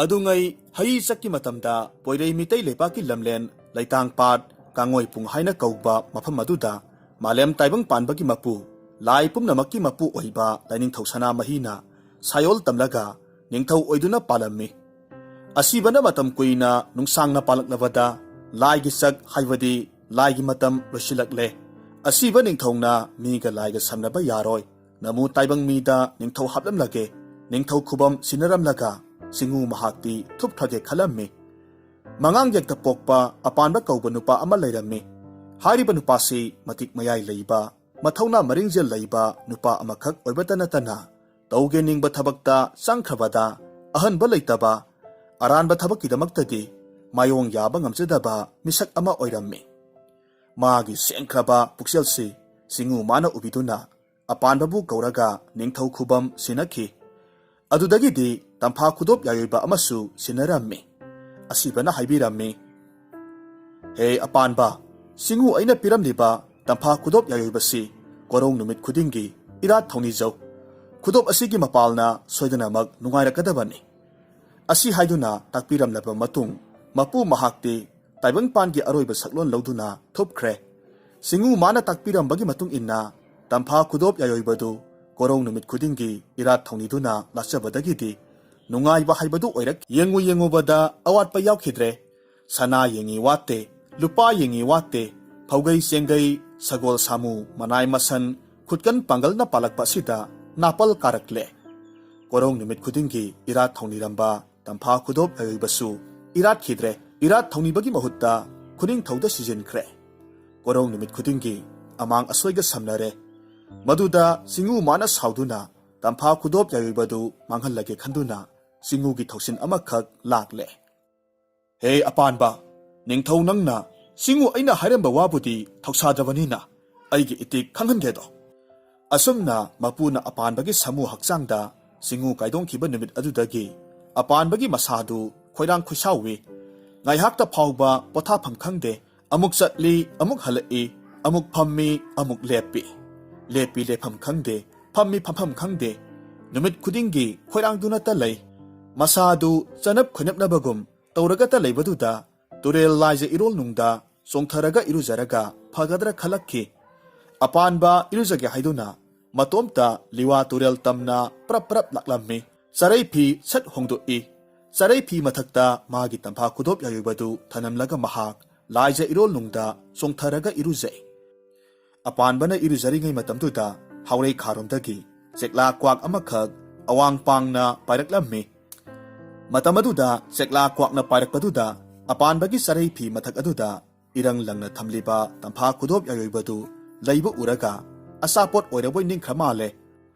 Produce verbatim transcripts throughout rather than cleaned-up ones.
ꯑꯗꯨꯉꯩ ꯍꯩ ꯆꯠꯀꯤ ꯃꯇꯝꯗ ꯄꯣꯏꯔꯩ ꯃꯤꯇꯩ ꯂꯩꯕꯥꯛꯀꯤ ꯂꯝꯂꯦꯟ ꯂꯩꯇꯥꯡ ꯄꯥꯠ ꯀꯥꯡꯉꯣꯏ ꯄꯨꯡ ꯍꯥꯏꯅ ꯀꯧꯕ ꯃꯐꯝ ꯑꯗꯨꯗ ꯃꯥꯂꯦꯝ ꯇꯥꯏꯕꯪ ꯄꯥꯟꯕꯒꯤ ꯃꯄꯨ, ꯂꯥꯏ ꯄꯨꯝꯅꯃꯛꯀꯤ ꯃꯄꯨ ꯑꯣꯏꯕ ꯂꯥꯏꯅꯤꯡꯊꯧ ꯁꯅꯥꯃꯍꯤꯅ ꯁꯥꯌꯣꯜ ꯇꯝꯂꯒ ꯅꯤꯡꯊꯧ ꯑꯣꯏꯗꯨꯅ ꯄꯥꯜꯂꯝꯃꯤ꯫ ꯑꯁꯤꯕꯅ ꯃꯇꯝ ꯀꯨꯏꯅ ꯅꯨꯡꯁꯥꯡꯅ ꯄꯥꯜꯂꯛꯂꯕꯗ ꯂꯥꯏꯒꯤ ꯆꯛ ꯍꯥꯏꯕꯗꯤ ꯂꯥꯏꯒꯤ ꯃꯇꯝ ꯂꯣꯏꯁꯤꯜꯂꯛꯂꯦ꯫ ꯑꯁꯤꯕ ꯅꯤꯡꯊꯧꯅ ꯃꯤꯒ ꯂꯥꯏꯒ ꯁꯝꯅꯕ ꯌꯥꯔꯣꯏ꯫ ꯅꯃꯨ ꯇꯥꯏꯕꯪ ꯃꯤꯗ ꯅꯤꯡꯊꯧ ꯍꯥꯞꯂꯝꯂꯒꯦ꯫ ꯅꯤꯡꯊꯧ ꯈꯨꯕꯝ ꯁꯤꯟꯅꯔꯝꯂꯒ ꯁꯤꯡꯎ ꯃꯍꯥꯛꯇꯤ ꯊꯨꯞꯈ꯭ꯔꯒꯦ ꯈꯜꯂꯝꯃꯤ꯫ ꯃꯉꯥꯡ ꯌꯦꯛꯇ ꯄꯣꯛꯄ ꯑꯄꯥꯟꯕ ꯀꯧꯕ ꯅꯨꯄꯥ ꯑꯃ ꯂꯩꯔꯝꯃꯤ꯫ ꯍꯥꯏꯔꯤꯕ ꯅꯨꯄꯥꯁꯤ ꯃꯇꯤꯛ ꯃꯌꯥꯏ ꯂꯩꯕ, ꯃꯊꯧꯅꯥ ꯃꯔꯤꯡꯖꯦꯜ ꯂꯩꯕ ꯅꯨꯄꯥ ꯑꯃꯈꯛ ꯑꯣꯏꯕꯇ ꯅꯠꯇꯅ ꯇꯧꯒꯦ ꯅꯤꯡꯕ ꯊꯕꯛꯇ ꯆꯪꯈ꯭ꯔꯕꯗ ꯑꯍꯟꯕ ꯂꯩꯇꯕ, ꯑꯔꯥꯟꯕ ꯊꯕꯛꯀꯤꯗꯃꯛꯇꯗꯤ ꯃꯥꯌꯣꯡ ꯌꯥꯕ ꯉꯝꯖꯗꯕ ꯃꯤꯁꯛ ꯑꯃ ꯑꯣꯏꯔꯝꯃꯤ꯫ ꯃꯥꯒꯤ ꯁꯦꯡꯈ꯭ꯔꯕ ꯄꯨꯛꯆꯦꯜꯁꯤ ꯁꯤꯡꯎ ꯃꯥꯅ ꯎꯕꯤꯗꯨꯅ ꯑꯄꯥꯟꯕꯕꯨ ꯀꯧꯔꯒ ꯅꯤꯡꯊꯧ ꯈꯨꯕꯝ ꯁꯤꯟꯅꯈꯤ꯫ ꯑꯗꯨꯗꯒꯤꯗꯤ ꯇꯝꯐꯥ ꯈꯨꯗꯣꯞ ꯌꯥꯏꯑꯣꯏꯕ ꯑꯃꯁꯨ ꯁꯤꯟꯅꯔꯝꯃꯤ꯫ ꯑꯁꯤꯕꯅ ꯍꯥꯏꯕꯤꯔꯝꯃꯤ, "ꯍꯦ ꯑꯄꯥꯟꯕ, ꯁꯤꯡꯎ ꯑꯩꯅ ꯄꯤꯔꯝꯂꯤꯕ ꯇꯝꯐꯥ ꯈꯨꯗꯣꯞ ꯌꯥꯏꯑꯣꯏꯕꯁꯤ ꯀꯣꯔꯧ ꯅꯨꯃꯤꯠ ꯈꯨꯗꯤꯡꯒꯤ ꯏꯔꯥꯠ ꯊꯧꯅꯤꯖꯧ꯫ ꯈꯨꯗꯣꯞ ꯑꯁꯤꯒꯤ ꯃꯄꯥꯜꯅ ꯁꯣꯏꯗꯅꯃꯛ ꯅꯨꯡꯉꯥꯏꯔꯛꯀꯗꯕꯅꯤ"꯫ ꯑꯁꯤ ꯍꯥꯏꯗꯨꯅ ꯇꯥꯛꯄꯤꯔꯝꯂꯕ ꯃꯇꯨꯡ, ꯃꯄꯨ ꯃꯍꯥꯛꯇꯤ ꯇꯥꯏꯕꯪꯄꯥꯟꯒꯤ ꯑꯔꯣꯏꯕ ꯁꯛꯂꯣꯟ ꯂꯧꯗꯨꯅ ꯊꯨꯞꯈ꯭ꯔꯦ꯫ ꯁꯤꯡꯎ ꯃꯥꯅ ꯇꯥꯛꯄꯤꯔꯝꯕꯒꯤ ꯃꯇꯨꯡ ꯏꯟꯅ ꯇꯝꯐꯥ ꯈꯨꯗꯣꯞ ꯌꯥꯏꯑꯣꯏꯕꯗꯨ ꯀꯣꯔꯧ ꯅꯨꯃꯤꯠ ꯈꯨꯗꯤꯡꯒꯤ ꯏꯔꯥꯠ ꯊꯧꯅꯤꯗꯨꯅ ꯂꯥꯠꯆꯕꯗꯒꯤꯗꯤ ꯅꯨꯡꯉꯥꯏꯕ ꯍꯥꯏꯕꯗꯨ ꯑꯣꯏꯔꯛ-, ꯌꯦꯡꯉꯨ ꯌꯦꯡꯉꯨꯕꯗ ꯑꯋꯥꯠꯄ ꯌꯥꯎꯈꯤꯗ꯭ꯔꯦ꯫ ꯁꯅꯥ ꯌꯦꯡꯉꯤ ꯋꯥꯠꯇꯦ, ꯂꯨꯄꯥ ꯌꯦꯡꯉꯤ ꯋꯥꯠꯇꯦ, ꯐꯧꯒꯩ ꯆꯦꯡꯒꯩ, ꯁꯒꯣꯜ ꯁꯥꯃꯨ, ꯃꯅꯥꯏ ꯃꯁꯟ, ꯈꯨꯠꯀꯟ ꯄꯥꯡꯒꯜꯅ ꯄꯥꯜꯂꯛꯄ ꯑꯁꯤꯗ ꯅꯥꯄꯜ ꯀꯥꯔꯛꯂꯦ꯫ ꯀꯣꯔꯧ ꯅꯨꯃꯤꯠ ꯈꯨꯗꯤꯡꯒꯤ ꯏꯔꯥꯠ ꯊꯧꯅꯤꯔꯝꯕ ꯇꯝꯐꯥ ꯈꯨꯗꯣꯞ ꯌꯥꯏꯑꯣꯏꯕꯁꯨ ꯏꯔꯥꯠꯈꯤꯗ꯭ꯔꯦ꯫ ꯏꯔꯥꯠ ꯊꯧꯅꯤꯕꯒꯤ ꯃꯍꯨꯠꯇ ꯈꯨꯅꯤꯡꯊꯧꯗ ꯁꯤꯖꯤꯟꯈ꯭ꯔꯦ꯫ ꯀꯣꯔꯧ ꯅꯨꯃꯤꯠ ꯈꯨꯗꯤꯡꯒꯤ ꯑꯃꯥꯡ ꯑꯁꯣꯏꯒ ꯁꯝꯅꯔꯦ꯫ ꯃꯗꯨꯗ ꯁꯤꯡꯎ ꯃꯥꯅ ꯁꯥꯎꯗꯨꯅ ꯇꯝꯐꯥ ꯈꯨꯗꯣꯞ ꯌꯥꯏꯑꯣꯏꯕꯗꯨ ꯃꯥꯡꯍꯜꯂꯒꯦ ꯈꯟꯗꯨꯅ ꯁꯤꯡꯎꯒꯤ ꯊꯧꯁꯤꯟ ꯑꯃꯈꯛ ꯂꯥꯛꯂꯦ꯫ "ꯍꯦ ꯑꯄꯥꯟꯕ, ꯅꯤꯡꯊꯧ ꯅꯪꯅ ꯁꯤꯡꯎ ꯑꯩꯅ ꯍꯥꯏꯔꯝꯕ ꯋꯥꯕꯨꯗꯤ ꯊꯧꯁꯥꯗ꯭ꯔꯕꯅꯤꯅ ꯑꯩꯒꯤ ꯏꯇꯤꯛ ꯈꯪꯍꯟꯒꯦꯗꯣ"꯫ ꯑꯁꯨꯝꯅ ꯃꯄꯨꯅ ꯑꯄꯥꯟꯕꯒꯤ ꯁꯥꯃꯨ ꯍꯛꯆꯥꯡꯗ ꯁꯤꯡꯎ ꯀꯥꯏꯗꯣꯡꯈꯤꯕ ꯅꯨꯃꯤꯠ ꯑꯗꯨꯗꯒꯤ ꯑꯄꯥꯟꯕꯒꯤ ꯃꯁꯥꯗꯨ ꯈꯣꯏꯔꯥꯡ ꯈꯣꯏꯁꯥꯎꯏ꯫ ꯉꯥꯏꯍꯥꯛꯇ ꯐꯥꯎꯕ ꯄꯣꯊꯥꯐꯝ ꯈꯪꯗꯦ꯫ ꯑꯃꯨꯛ ꯆꯠꯂꯤ, ꯑꯃꯨꯛ ꯍꯜꯂꯛꯏ, ꯑꯃꯨꯛ ꯐꯝꯃꯤ, ꯑꯃꯨꯛ ꯂꯦꯞꯄꯤ꯫ ꯂꯦꯞꯄꯤ ꯂꯦꯞꯐꯝ ꯈꯪꯗꯦ, ꯐꯝꯃꯤ ꯐꯝꯐꯝ ꯈꯪꯗꯦ꯫ ꯅꯨꯃꯤꯠ ꯈꯨꯗꯤꯡꯒꯤ ꯈꯣꯏꯔꯥꯡꯗꯨꯅꯇ ꯂꯩ꯫ ꯃꯁꯥꯗꯨ ꯆꯅꯞ ꯈꯣꯏꯅꯞꯅꯕꯒꯨꯝ ꯇꯧꯔꯒꯇ ꯂꯩꯕꯗꯨꯗ ꯇꯨꯔꯦꯜ ꯂꯥꯏꯖ ꯏꯔꯣꯜꯅꯨꯡꯗ ꯆꯣꯡꯊꯔꯒ ꯏꯔꯨꯖꯔꯒ ꯐꯒꯗ꯭ꯔꯥ ꯈꯜꯂꯛꯈꯤ꯫ ꯑꯄꯥꯟꯕ ꯏꯔꯨꯖꯒꯦ ꯍꯥꯏꯗꯨꯅ ꯃꯇꯣꯝꯇ ꯂꯤꯋꯥ ꯇꯨꯔꯦꯜ ꯇꯝꯅ ꯄ꯭ꯔꯞ ꯄ꯭ꯔꯞ ꯂꯥꯛꯂꯝꯃꯤ꯫ ꯆꯔꯩ ꯐꯤ ꯁꯠ ꯍꯣꯡꯗꯣꯛꯏ꯫ ꯆꯔꯩ ꯐꯤ ꯃꯊꯛꯇ ꯃꯥꯒꯤ ꯇꯝꯐꯥ ꯈꯨꯗꯣꯞ ꯌꯥꯌꯣꯏꯕꯗꯨ ꯊꯅꯝꯂꯒ ꯃꯍꯥꯛ ꯂꯥꯏꯖ ꯏꯔꯣꯜꯅꯨꯡꯗ ꯆꯣꯡꯊꯔꯒ ꯏꯔꯨꯖꯩ꯫ ꯑꯄꯥꯟꯕꯅ ꯏꯔꯨꯖꯔꯤꯉꯩ ꯃꯇꯝꯗꯨꯗ ꯍꯥꯎꯔꯩ ꯈꯥꯔꯣꯝꯗꯒꯤ ꯆꯦꯛꯂꯥ ꯀ꯭ꯋꯥꯛ ꯑꯃꯈꯛ ꯑꯋꯥꯡ ꯄꯥꯡꯅ ꯄꯥꯏꯔꯛꯂꯝꯃꯤ꯫ ꯃꯇꯝ ꯑꯗꯨꯗ ꯆꯦꯛꯂꯥ ꯀ꯭ꯋꯥꯛꯅ ꯄꯥꯏꯔꯛꯄꯗꯨꯗ ꯑꯄꯥꯟꯕꯒꯤ ꯆꯔꯩ ꯐꯤ ꯃꯊꯛ ꯑꯗꯨꯗ ꯏꯔꯪ ꯂꯪꯅ ꯊꯝꯂꯤꯕ ꯇꯝꯐꯥ ꯈꯨꯗꯣꯞ ꯌꯥꯌꯣꯏꯕꯗꯨ ꯂꯩꯕ ꯎꯔꯒ ꯑꯆꯥꯄꯣꯠ ꯑꯣꯏꯔꯕꯣꯏ ꯅꯤꯡꯈ꯭ꯔ ꯃꯥꯜꯂꯦ꯫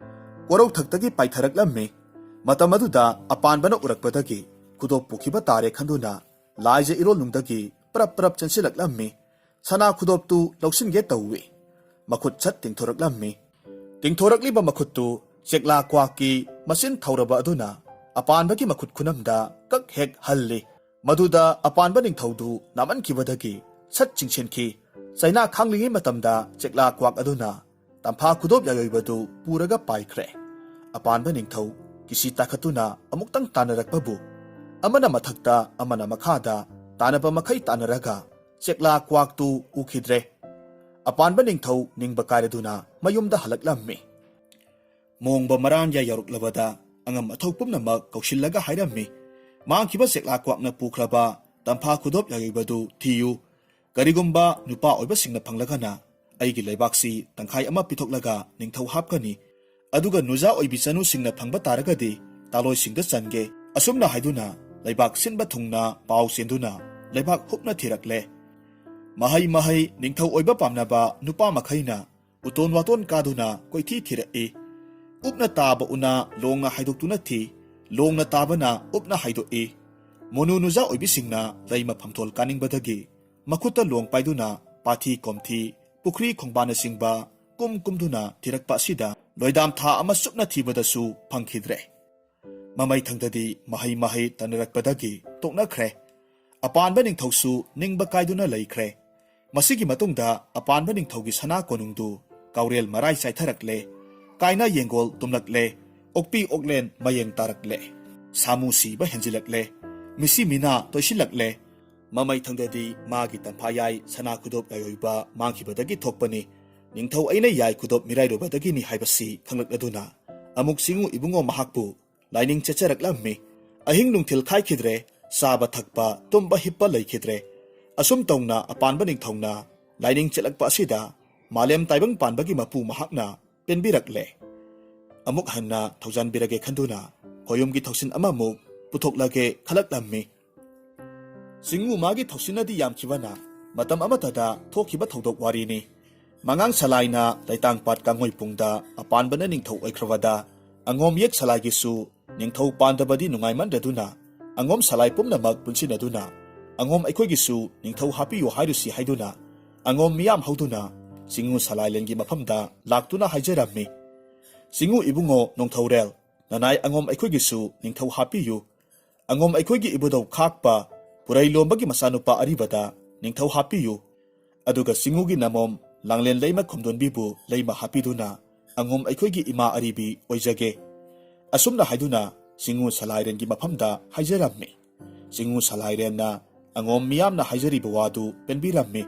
ꯀꯣꯔꯧꯊꯛꯇꯒꯤ ꯄꯥꯏꯊꯔꯛꯂꯝꯃꯤ꯫ ꯃꯇꯝ ꯑꯗꯨꯗ ꯑꯄꯥꯟꯕꯅ ꯎꯔꯛꯄꯗꯒꯤ ꯈꯨꯗꯣꯞ ꯄꯨꯈꯤꯕ ꯇꯥꯔꯦ ꯈꯟꯗꯨꯅ ꯂꯥꯏꯖ ꯏꯔꯣꯜꯅꯨꯡꯗꯒꯤ ꯄ꯭ꯔꯞ ꯄ꯭ꯔꯞ ꯆꯦꯟꯁꯤꯜꯂꯛꯂꯝꯃꯤ꯫ ꯁꯅꯥ ꯈꯨꯗꯣꯞꯇꯨ ꯂꯧꯁꯤꯟꯒꯦ ꯇꯧꯏ꯫ ꯃꯈꯨꯠ ꯁꯠ ꯇꯤꯡꯊꯣꯔꯛꯂꯝꯃꯤ꯫ ꯇꯤꯡꯊꯣꯔꯛꯂꯤꯕ ꯃꯈꯨꯠꯇꯨ ꯆꯦꯛꯂꯥ ꯀ꯭ꯋꯥꯛꯀꯤ ꯃꯆꯤꯟ ꯊꯧꯔꯕ ꯑꯗꯨꯅ ꯑꯄꯥꯟꯕꯒꯤ ꯃꯈꯨꯠ ꯈꯨꯅꯝꯗ ꯀꯛ ꯍꯦꯛ ꯍꯜꯂꯤ꯫ ꯃꯗꯨꯗ ꯑꯄꯥꯟꯕ ꯅꯤꯡꯊꯧꯗꯨ ꯅꯥꯃꯟꯈꯤꯕꯗꯒꯤ ꯁꯠ ꯆꯤꯡꯁꯤꯟꯈꯤ꯫ ꯆꯩꯅꯥ ꯈꯥꯡꯂꯤꯉꯩ ꯃꯇꯝꯗ ꯆꯦꯛꯂꯥ ꯀ꯭ꯋꯥꯛ ꯑꯗꯨꯅ ꯇꯝꯐꯥ ꯈꯨꯗꯣꯞ ꯌꯥꯌꯣꯏꯕꯗꯨ ꯄꯨꯔꯒ ꯄꯥꯏꯈ꯭ꯔꯦ꯫ ꯑꯄꯥꯟꯕ ꯅꯤꯡꯊꯧ ꯀꯤꯁꯤ ꯇꯥꯈꯠꯇꯨꯅ ꯑꯃꯨꯛꯇꯪ ꯇꯥꯟꯅꯔꯛꯄꯕꯨ ꯑꯃꯅ ꯃꯊꯛꯇ ꯑꯃꯅ ꯃꯈꯥꯗ ꯇꯥꯟꯅꯕ ꯃꯈꯩ ꯇꯥꯟꯅꯔꯒ ꯆꯦꯛꯂꯥ ꯀ꯭ꯋꯥꯛꯇꯨ ꯎꯈꯤꯗ꯭ꯔꯦ꯫ ꯑꯄꯥꯟꯕ ꯅꯤꯡꯊꯧ ꯅꯤꯡꯕ ꯀꯥꯏꯔꯗꯨꯅ ꯃꯌꯨꯝꯗ ꯍꯜꯂꯛꯂꯝꯃꯤ꯫ ꯃꯣꯡꯕ ꯃꯔꯥꯟꯌꯥ ꯌꯧꯔꯛꯂꯕꯗ ꯑꯉꯝ ꯑꯊꯧ ꯄꯨꯝꯅꯃꯛ ꯀꯧꯁꯤꯜꯂꯒ ꯍꯥꯏꯔꯝꯃꯤ, "ꯃꯥꯡꯈꯤꯕ ꯆꯦꯛꯂꯥ ꯀ꯭ꯋꯥꯛꯅ ꯄꯨꯈ꯭ꯔꯕ ꯇꯝꯐꯥ ꯈꯨꯗꯣꯞ ꯌꯥꯌꯣꯏꯕꯗꯨ ꯊꯤꯌꯨ꯫ ꯀꯔꯤꯒꯨꯝꯕ ꯅꯨꯄꯥ ꯑꯣꯏꯕꯁꯤꯡꯅ ꯐꯪꯂꯒꯅ ꯑꯩꯒꯤ ꯂꯩꯕꯥꯛꯁꯤ ꯇꯪꯈꯥꯏ ꯑꯃ ꯄꯤꯊꯣꯛꯂꯒ ꯅꯤꯡꯊꯧ ꯍꯥꯞꯀꯅꯤ꯫ ꯑꯗꯨꯒ ꯅꯨꯖꯥ ꯑꯣꯏꯕꯤ ꯆꯅꯨꯁꯤꯡꯅ ꯐꯪꯕ ꯇꯥꯔꯒꯗꯤ ꯇꯥꯂꯣꯏꯁꯤꯡꯗ ꯆꯟꯒꯦ꯫" ꯑꯁꯨꯝꯅ ꯍꯥꯏꯗꯨꯅ ꯂꯩꯕꯥꯛ ꯁꯤꯟꯕ ꯊꯨꯡꯅ ꯄꯥꯎ ꯆꯦꯟꯗꯨꯅ ꯂꯩꯕꯥꯛ ꯍꯨꯞꯅ ꯊꯤꯔꯛꯂꯦ꯫ ꯃꯍꯩ ꯃꯍꯩ ꯅꯤꯡꯊꯧ ꯑꯣꯏꯕ ꯄꯥꯝꯅꯕ ꯅꯨꯄꯥ ꯃꯈꯩꯅ ꯎꯇꯣꯟ ꯋꯥꯇꯣꯟ ꯀꯥꯗꯨꯅ ꯀꯣꯏꯊꯤ ꯊꯤꯔꯛꯏ꯫ ꯎꯞꯅ ꯇꯥꯕ ꯎꯅꯥ ꯂꯣꯡꯅ ꯍꯥꯏꯗꯣꯛꯇꯨꯅ ꯊꯤ, ꯂꯣꯡꯅ ꯇꯥꯕꯅ ꯎꯞꯅ ꯍꯥꯏꯗꯣꯛꯏ꯫ ꯃꯣꯅꯨ ꯅꯨꯖꯥ ꯑꯣꯏꯕꯤꯁꯤꯡꯅ ꯂꯩ ꯃꯐꯝꯊꯣꯜ ꯀꯥꯅꯤꯡꯕꯗꯒꯤ ꯃꯈꯨꯠꯇ ꯂꯣꯡ ꯄꯥꯏꯗꯨꯅ ꯄꯥꯊꯤ ꯀꯣꯝꯊꯤ, ꯄꯨꯈ꯭ꯔꯤ ꯈꯣꯡꯕꯥꯟꯅꯆꯤꯡꯕ ꯀꯨꯝ ꯀꯨꯝꯗꯨꯅ ꯊꯤꯔꯛꯄ ꯑꯁꯤꯗ ꯂꯣꯏꯗꯥꯝ ꯊꯥ ꯑꯃ ꯆꯨꯞꯅ ꯊꯤꯕꯗꯁꯨ ꯐꯪꯈꯤꯗ꯭ꯔꯦ꯫ ꯃꯃꯩꯊꯪꯗꯗꯤ ꯃꯍꯩ ꯃꯍꯩ ꯇꯟꯅꯔꯛꯄꯗꯒꯤ ꯇꯣꯛꯅꯈ꯭ꯔꯦ꯫ ꯑꯄꯥꯟꯕ ꯅꯤꯡꯊꯧꯁꯨ ꯅꯤꯡꯕ ꯀꯥꯏꯗꯨꯅ ꯂꯩꯈ꯭ꯔꯦ꯫ ꯃꯁꯤꯒꯤ ꯃꯇꯨꯡꯗ ꯑꯄꯥꯟꯕ ꯅꯤꯡꯊꯧꯒꯤ ꯁꯅꯥ ꯀꯣꯅꯨꯡꯗꯨ ꯀꯥꯎꯔꯦꯜ ꯃꯔꯥꯏ ꯆꯥꯏꯊꯔꯛꯂꯦ꯫ ꯀꯥꯏꯅ ꯌꯦꯡꯒꯣꯜ ꯇꯨꯝꯂꯛꯂꯦ꯫ ꯑꯣꯛꯄꯤ ꯑꯣꯛꯂꯦꯟ ꯃꯌꯦꯡ ꯇꯥꯔꯛꯂꯦ꯫ ꯁꯥꯃꯨ ꯁꯤꯕ ꯍꯦꯟꯖꯤꯜꯂꯛꯂꯦ꯫ ꯃꯤꯁꯤ ꯃꯤꯅꯥ ꯇꯣꯏꯁꯤꯜꯂꯛꯂꯦ꯫ ꯃꯃꯩꯊꯪꯗꯗꯤ ꯃꯥꯒꯤ ꯇꯝꯐꯥ ꯌꯥꯏ ꯁꯅꯥ ꯈꯨꯗꯣꯞ ꯌꯥꯏꯑꯣꯏꯕ ꯃꯥꯡꯈꯤꯕꯗꯒꯤ ꯊꯣꯛꯄꯅꯤ꯫ ꯅꯤꯡꯊꯧ ꯑꯩꯅ ꯌꯥꯏ ꯈꯨꯗꯣꯞ ꯃꯤꯔꯥꯏꯔꯨꯕꯗꯒꯤꯅꯤ ꯍꯥꯏꯕꯁꯤ ꯈꯪꯂꯛꯂꯗꯨꯅ ꯑꯃꯨꯛ ꯆꯤꯡꯉꯨ ꯏꯕꯨꯡꯉꯣ ꯃꯍꯥꯛꯄꯨ ꯂꯥꯏꯅꯤꯡ ꯆꯠꯆꯔꯛꯂꯝꯃꯤ꯫ ꯑꯍꯤꯡ ꯅꯨꯡꯊꯤꯜ ꯈꯥꯏꯈꯤꯗ꯭ꯔꯦ, ꯆꯥꯕ ꯊꯛꯄ, ꯇꯨꯝꯕ ꯍꯤꯞꯄ ꯂꯩꯈꯤꯗ꯭ꯔꯦ꯫ ꯑꯁꯨꯝ ꯇꯧꯅ ꯑꯄꯥꯟꯕ ꯅꯤꯡꯊꯧꯅ ꯂꯥꯏꯅꯤꯡ ꯆꯠꯂꯛꯄ ꯑꯁꯤꯗ ꯃꯥꯂꯦꯝ ꯇꯥꯏꯕꯪ ꯄꯥꯟꯕꯒꯤ ꯃꯄꯨ ꯃꯍꯥꯛꯅ ꯄꯦꯟꯕꯤꯔꯛꯂꯦ꯫ ꯑꯃꯨꯛ ꯍꯟꯅ ꯊꯧꯖꯥꯟꯕꯤꯔꯒꯦ ꯈꯟꯗꯨꯅ ꯈꯣꯌꯨꯝꯒꯤ ꯊꯧꯁꯤꯟ ꯑꯃꯃꯨꯛ ꯄꯨꯊꯣꯛꯂꯒꯦ ꯈꯜꯂꯛꯂꯝꯃꯤ꯫ ꯆꯤꯡꯉꯨ ꯃꯥꯒꯤ ꯊꯧꯁꯤꯟꯅꯗꯤ ꯌꯥꯝꯈꯤꯕꯅ ꯃꯇꯝ ꯑꯃꯠꯇꯗ ꯊꯣꯛꯈꯤꯕ ꯊꯧꯗꯣꯛ ꯋꯥꯔꯤꯅꯤ꯫ ꯃꯉꯥꯡ ꯁꯂꯥꯏꯅ ꯂꯩꯇꯥꯡꯄꯥꯠ ꯀꯥꯡꯉꯣꯏꯄꯨꯡꯗ ꯑꯄꯥꯟꯕꯅ ꯅꯤꯡꯊꯧ ꯑꯣꯏꯈ꯭ꯔꯕꯗ ꯑꯉꯣꯝ ꯌꯦꯛ ꯁꯂꯥꯏꯒꯤꯁꯨ ꯅꯤꯡꯊꯧ ꯄꯥꯟꯗꯕꯗꯤ ꯅꯨꯡꯉꯥꯏꯃꯟꯗ꯭ꯔꯗꯨꯅ ꯑꯉꯣꯝ ꯁꯂꯥꯏ ꯄꯨꯝꯅꯃꯛ ꯄꯨꯟꯁꯤꯟꯅꯗꯨꯅ ꯑꯉꯣꯝ ꯑꯩꯈꯣꯏꯒꯤꯁꯨ ꯅꯤꯡꯊꯧ ꯍꯥꯞꯄꯤꯌꯨ ꯍꯥꯏꯔꯨꯁꯤ ꯍꯥꯏꯗꯨꯅ ꯑꯉꯣꯝ ꯃꯤꯌꯥꯝ ꯍꯧꯗꯨꯅ ꯆꯤꯡꯉꯨ ꯁꯂꯥꯏꯂꯦꯟꯒꯤ ꯃꯐꯝꯗ ꯂꯥꯛꯇꯨꯅ ꯍꯥꯏꯖꯔꯝꯃꯤ꯫ ꯆꯤꯡꯉꯨ ꯏꯕꯨꯡꯉꯣ ꯅꯣꯡꯊꯧꯔꯦꯜ, ꯅꯅꯥꯏ ꯑꯉꯣꯝ ꯑꯩꯈꯣꯏꯒꯤꯁꯨ ꯅꯤꯡꯊꯧ ꯍꯥꯞꯄꯤꯌꯨ꯫ ꯑꯉꯣꯝ ꯑꯩꯈꯣꯏꯒꯤ ꯏꯕꯨꯙꯧ ꯈꯥꯛꯄ ꯄꯨꯔꯩ ꯂꯣꯝꯕꯒꯤ ꯃꯆꯥꯅꯨꯄꯥ ꯑꯔꯤꯕꯗ ꯅꯤꯡꯊꯧ ꯍꯥꯞꯄꯤꯌꯨ꯫ ꯑꯗꯨꯒ ꯆꯤꯡꯉꯨꯒꯤ ꯅꯃꯣꯝ ꯂꯥꯡꯂꯦꯟ ꯂꯩꯃ ꯈꯣꯝꯗꯣꯟꯕꯤꯕꯨ ꯂꯩꯃ ꯍꯥꯞꯄꯤꯗꯨꯅ ꯑꯉꯣꯝ ꯑꯩꯈꯣꯏꯒꯤ ꯏꯃꯥ ꯑꯔꯤꯕꯤ ꯑꯣꯏꯖꯒꯦ꯫ ꯑꯁꯨꯝꯅ ꯍꯥꯏꯗꯨꯅ ꯆꯤꯡꯉꯨ ꯁꯂꯥꯏꯔꯦꯟꯒꯤ ꯃꯐꯝꯗ ꯍꯥꯏꯖꯔꯝꯃꯤ꯫ ꯆꯤꯡꯉꯨ ꯁꯂꯥꯏꯔꯦꯟꯅ ꯑꯉꯣꯝ ꯃꯤꯌꯥꯝꯅ ꯍꯥꯏꯖꯔꯤꯕ ꯋꯥꯗꯨ ꯄꯦꯟꯕꯤꯔꯝꯃꯤ꯫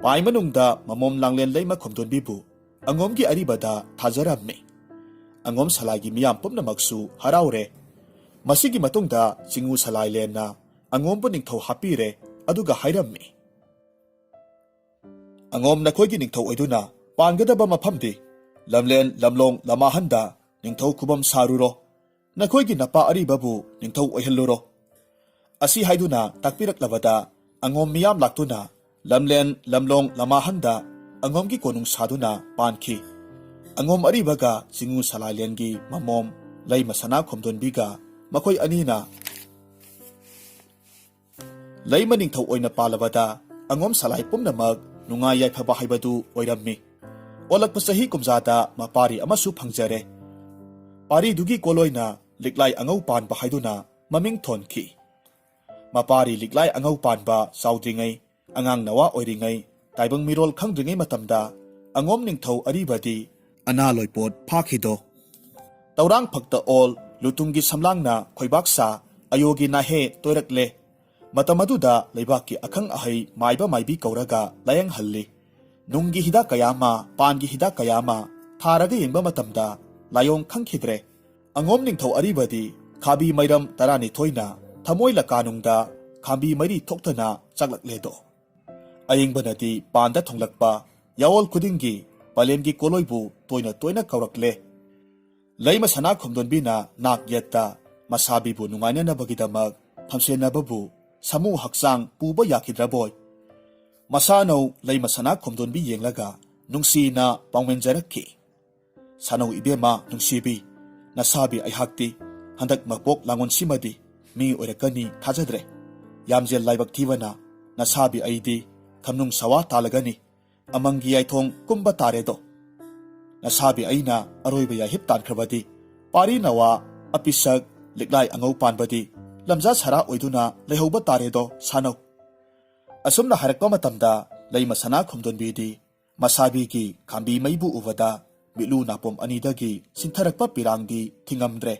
ꯄꯥꯏ ꯃꯅꯨꯡꯗ ꯃꯃꯣꯝ ꯂꯥꯡꯂꯦꯟ ꯂꯩꯃ ꯈꯣꯝꯗꯣꯟꯕꯤꯕꯨ ꯑꯉꯣꯝꯒꯤ ꯑꯔꯤꯕꯗ ꯊꯥꯖꯔꯝꯃꯤ꯫ ꯑꯉꯣꯝ ꯁꯂꯥꯏꯒꯤ ꯃꯤꯌꯥꯝ ꯄꯨꯝꯅꯃꯛꯁꯨ ꯍꯔꯥꯎꯔꯦ꯫ ꯃꯁꯤꯒꯤ ꯃꯇꯨꯡꯗ ꯆꯤꯡꯉꯨ ꯁꯂꯥꯏꯂꯦꯟꯅ ꯑꯉꯣꯝꯕꯨ ꯅꯤꯡꯊꯧ ꯍꯥꯞꯄꯤꯔꯦ, ꯑꯗꯨꯒ ꯍꯥꯏꯔꯝꯃꯤ, "ꯑꯉꯣꯝ ꯅꯈꯣꯏꯒꯤ ꯅꯤꯡꯊꯧ ꯑꯣꯏꯗꯨꯅ ꯄꯥꯟꯒꯗꯕ ꯃꯐꯝꯗꯤ ꯂꯝꯂꯦꯟ, ꯂꯝꯂꯣꯡ, ꯂꯃꯥꯍꯟꯗ ꯅꯤꯡꯊꯧ ꯈꯨꯕꯝ ꯁꯥꯔꯨꯔꯣ꯫ ꯅꯈꯣꯏꯒꯤ ꯅꯄꯥ ꯑꯔꯤꯕꯕꯨ ꯅꯤꯡꯊꯧ ꯑꯣꯏꯍꯜꯂꯨꯔꯣ"꯫ ꯑꯁꯤ ꯍꯥꯏꯗꯨꯅ ꯇꯥꯛꯄꯤꯔꯛꯂꯕꯗ ꯑꯉꯣꯝ ꯃꯤꯌꯥꯝ ꯂꯥꯛꯇꯨꯅ ꯂꯝꯂꯦꯟ, ꯂꯝꯂꯣꯡ, ꯂꯃꯥꯍꯟꯗ ꯑꯉꯣꯝꯒꯤ ꯀꯣꯅꯨꯡ ꯁꯥꯗꯨꯅ ꯄꯥꯟꯈꯤ꯫ ꯑꯉꯣꯝ ꯑꯔꯤꯕꯒ ꯆꯤꯡꯉꯨ ꯁꯂꯥꯏꯂꯦꯟꯒꯤ ꯃꯃꯣꯝ ꯂꯩꯃ ꯁꯅꯥ ꯈꯣꯝꯗꯣꯟꯕꯤꯒ ꯃꯈꯣꯏ ꯑꯅꯤꯅ ꯂꯩꯃ ꯅꯤꯡꯊꯧ ꯑꯣꯏꯅ ꯄꯥꯜꯂꯕꯗ ꯑꯉꯣꯝ ꯁꯂꯥꯏ ꯄꯨꯝꯅꯃꯛ ꯅꯨꯡꯉꯥꯏ ꯌꯥꯏꯐꯕ ꯍꯥꯏꯕꯗꯨ ꯑꯣꯏꯔꯝꯃꯤ꯫ ꯑꯣꯜꯂꯛꯄ ꯆꯍꯤ ꯀꯨꯝꯖꯥꯗ ꯃꯄꯥꯔꯤ ꯑꯃꯁꯨ ꯐꯪꯖꯔꯦ꯫ ꯄꯥꯔꯤꯗꯨꯒꯤ ꯀꯣꯂꯣꯏꯅ ꯂꯤꯛꯂꯥꯏ ꯑꯉꯧ ꯄꯥꯟꯕ ꯍꯥꯏꯗꯨꯅ ꯃꯃꯤꯡ ꯊꯣꯟꯈꯤ꯫ ꯃꯄꯥꯔꯤ ꯂꯤꯛꯂꯥꯏ ꯑꯉꯧ ꯄꯥꯟꯕ ꯆꯥꯎꯗ꯭ꯔꯤꯉꯩ, ꯑꯉꯥꯡ ꯅꯋꯥ ꯑꯣꯏꯔꯤꯉꯩ, ꯇꯥꯏꯕꯪ ꯃꯤꯔꯣꯜ ꯈꯪꯗ꯭ꯔꯤꯉꯩ ꯃꯇꯝꯗ ꯑꯉꯣꯝ ꯅꯤꯡꯊꯧ ꯑꯔꯤꯕꯗꯤ ꯑꯅꯥ ꯂꯣꯏꯄꯣꯠ ꯐꯥꯈꯤꯗꯣ꯫ ꯇꯧꯔꯥꯡ ꯐꯛꯇ ꯑꯣꯜ, ꯂꯨꯇꯨꯡꯒꯤ ꯁꯝꯂꯥꯡꯅ ꯈꯣꯏꯕꯥꯛ ꯁꯥ, ꯑꯌꯣꯒꯤ ꯅꯥꯍꯦ ꯇꯣꯏꯔꯛꯂꯦ꯫ ꯃꯇꯝ ꯑꯗꯨꯗ ꯂꯩꯕꯥꯛꯀꯤ ꯑꯈꯪ ꯑꯍꯩ ꯃꯥꯏꯕ ꯃꯥꯏꯕꯤ ꯀꯧꯔꯒ ꯂꯥꯌꯦꯡꯍꯜꯂꯤ꯫ ꯅꯨꯡꯒꯤ ꯍꯤꯗꯥꯛ ꯀꯌꯥ ꯑꯃ, ꯄꯥꯟꯒꯤ ꯍꯤꯗꯥꯛ ꯀꯌꯥ ꯑꯃ ꯊꯥꯔꯒ ꯌꯦꯡꯕ ꯃꯇꯝꯗ ꯂꯥꯏꯑꯣꯡ ꯈꯪꯈꯤꯗ꯭ꯔꯦ꯫ ꯑꯉꯣꯝ ꯅꯤꯡꯊꯧ ꯑꯔꯤꯕꯗꯤ ꯈꯥꯕꯤ ꯃꯩꯔꯝ ꯇꯔꯥꯅꯤꯊꯣꯏꯅ ꯊꯃꯣꯏ ꯂꯀꯥꯅꯨꯡꯗ ꯈꯥꯝꯕꯤ ꯃꯩꯔꯤ ꯊꯣꯛꯇꯅ ꯆꯥꯛꯂꯛꯂꯦꯗꯣ꯫ ꯑꯌꯦꯡꯕꯅꯗꯤ ꯄꯥꯟꯗ ꯊꯣꯡꯂꯛꯄ ꯌꯥꯑꯣꯜ ꯈꯨꯗꯤꯡꯒꯤ ꯄꯂꯦꯝꯒꯤ ꯀꯣꯂꯣꯏꯕꯨ ꯇꯣꯏꯅ ꯇꯣꯏꯅ ꯀꯧꯔꯛꯂꯦ꯫ ꯂꯩꯃ ꯁꯅꯥ ꯈꯣꯝꯗꯣꯟꯕꯤꯅ ꯅꯥꯛ ꯌꯦꯠꯇ ꯃꯁꯥꯕꯤꯕꯨ ꯅꯨꯡꯉꯥꯏꯅꯅꯕꯒꯤꯗꯃꯛ ꯐꯝꯁꯦꯟꯅꯕꯕꯨ ꯁꯥꯃꯨ ꯍꯛꯆꯥꯡ ꯄꯨꯕ ꯌꯥꯈꯤꯗ꯭ꯔꯕꯣꯏ? ꯃꯁꯥꯅꯧ ꯂꯩꯃ ꯁꯅꯥ ꯈꯣꯝꯗꯣꯟꯕꯤ ꯌꯦꯡꯂꯒ ꯅꯨꯡꯁꯤꯅ ꯄꯥꯎꯃꯦꯟꯖꯔꯛꯈꯤ꯫ ꯁꯥꯅꯧ ꯏꯕꯦꯝꯃ ꯅꯨꯡꯁꯤꯕꯤ, ꯅꯁꯥꯕꯤ ꯑꯩꯍꯥꯛꯇꯤ ꯍꯟꯗꯛ ꯃꯄꯣꯛ ꯂꯥꯡꯉꯣꯟꯁꯤꯃꯗꯤ ꯃꯤ ꯑꯣꯏꯔꯛꯀꯅꯤ ꯊꯥꯖꯗ꯭ꯔꯦ꯫ ꯌꯥꯝꯖꯦꯜ ꯂꯥꯏꯕꯛ ꯊꯤꯕꯅ ꯅꯁꯥꯕꯤ ꯑꯩꯗꯤ ꯊꯝꯅꯨꯡ ꯁꯋꯥ ꯇꯥꯜꯂꯒꯅꯤ꯫ ꯑꯃꯪꯒꯤ ꯌꯥꯏꯊꯣꯡ ꯀꯨꯝꯕ ꯇꯥꯔꯦꯗꯣ꯫ ꯅꯁꯥꯕꯤ ꯑꯩꯅ ꯑꯔꯣꯏꯕ ꯌꯥꯏꯍꯤꯞ ꯇꯥꯟꯈ꯭ꯔꯕꯗꯤ ꯄꯥꯔꯤ ꯅꯋꯥ ꯑꯄꯤꯁꯛ ꯂꯤꯛꯂꯥꯏ ꯑꯉꯧ ꯄꯥꯟꯕꯗꯤ ꯂꯝꯖꯥ ꯁꯔꯥ ꯑꯣꯏꯗꯨꯅ ꯂꯩꯍꯧꯕ ꯇꯥꯔꯦꯗꯣ ꯁꯥꯅꯧ꯫ ꯑꯁꯨꯝꯅ ꯍꯥꯏꯔꯛꯄ ꯃꯇꯝꯗ ꯂꯩꯃ ꯁꯅꯥ ꯈꯣꯝꯗꯣꯟꯕꯤꯗꯤ ꯃꯁꯥꯕꯤꯒꯤ ꯈꯥꯝꯕꯤ ꯃꯩꯕꯨ ꯎꯕꯗ ꯃꯤꯠꯂꯨ ꯅꯥꯄꯣꯝ ꯑꯅꯤꯗꯒꯤ ꯁꯤꯟꯊꯔꯛꯄ ꯄꯤꯔꯥꯡꯗꯤ ꯊꯤꯡꯉꯝꯗ꯭ꯔꯦ꯫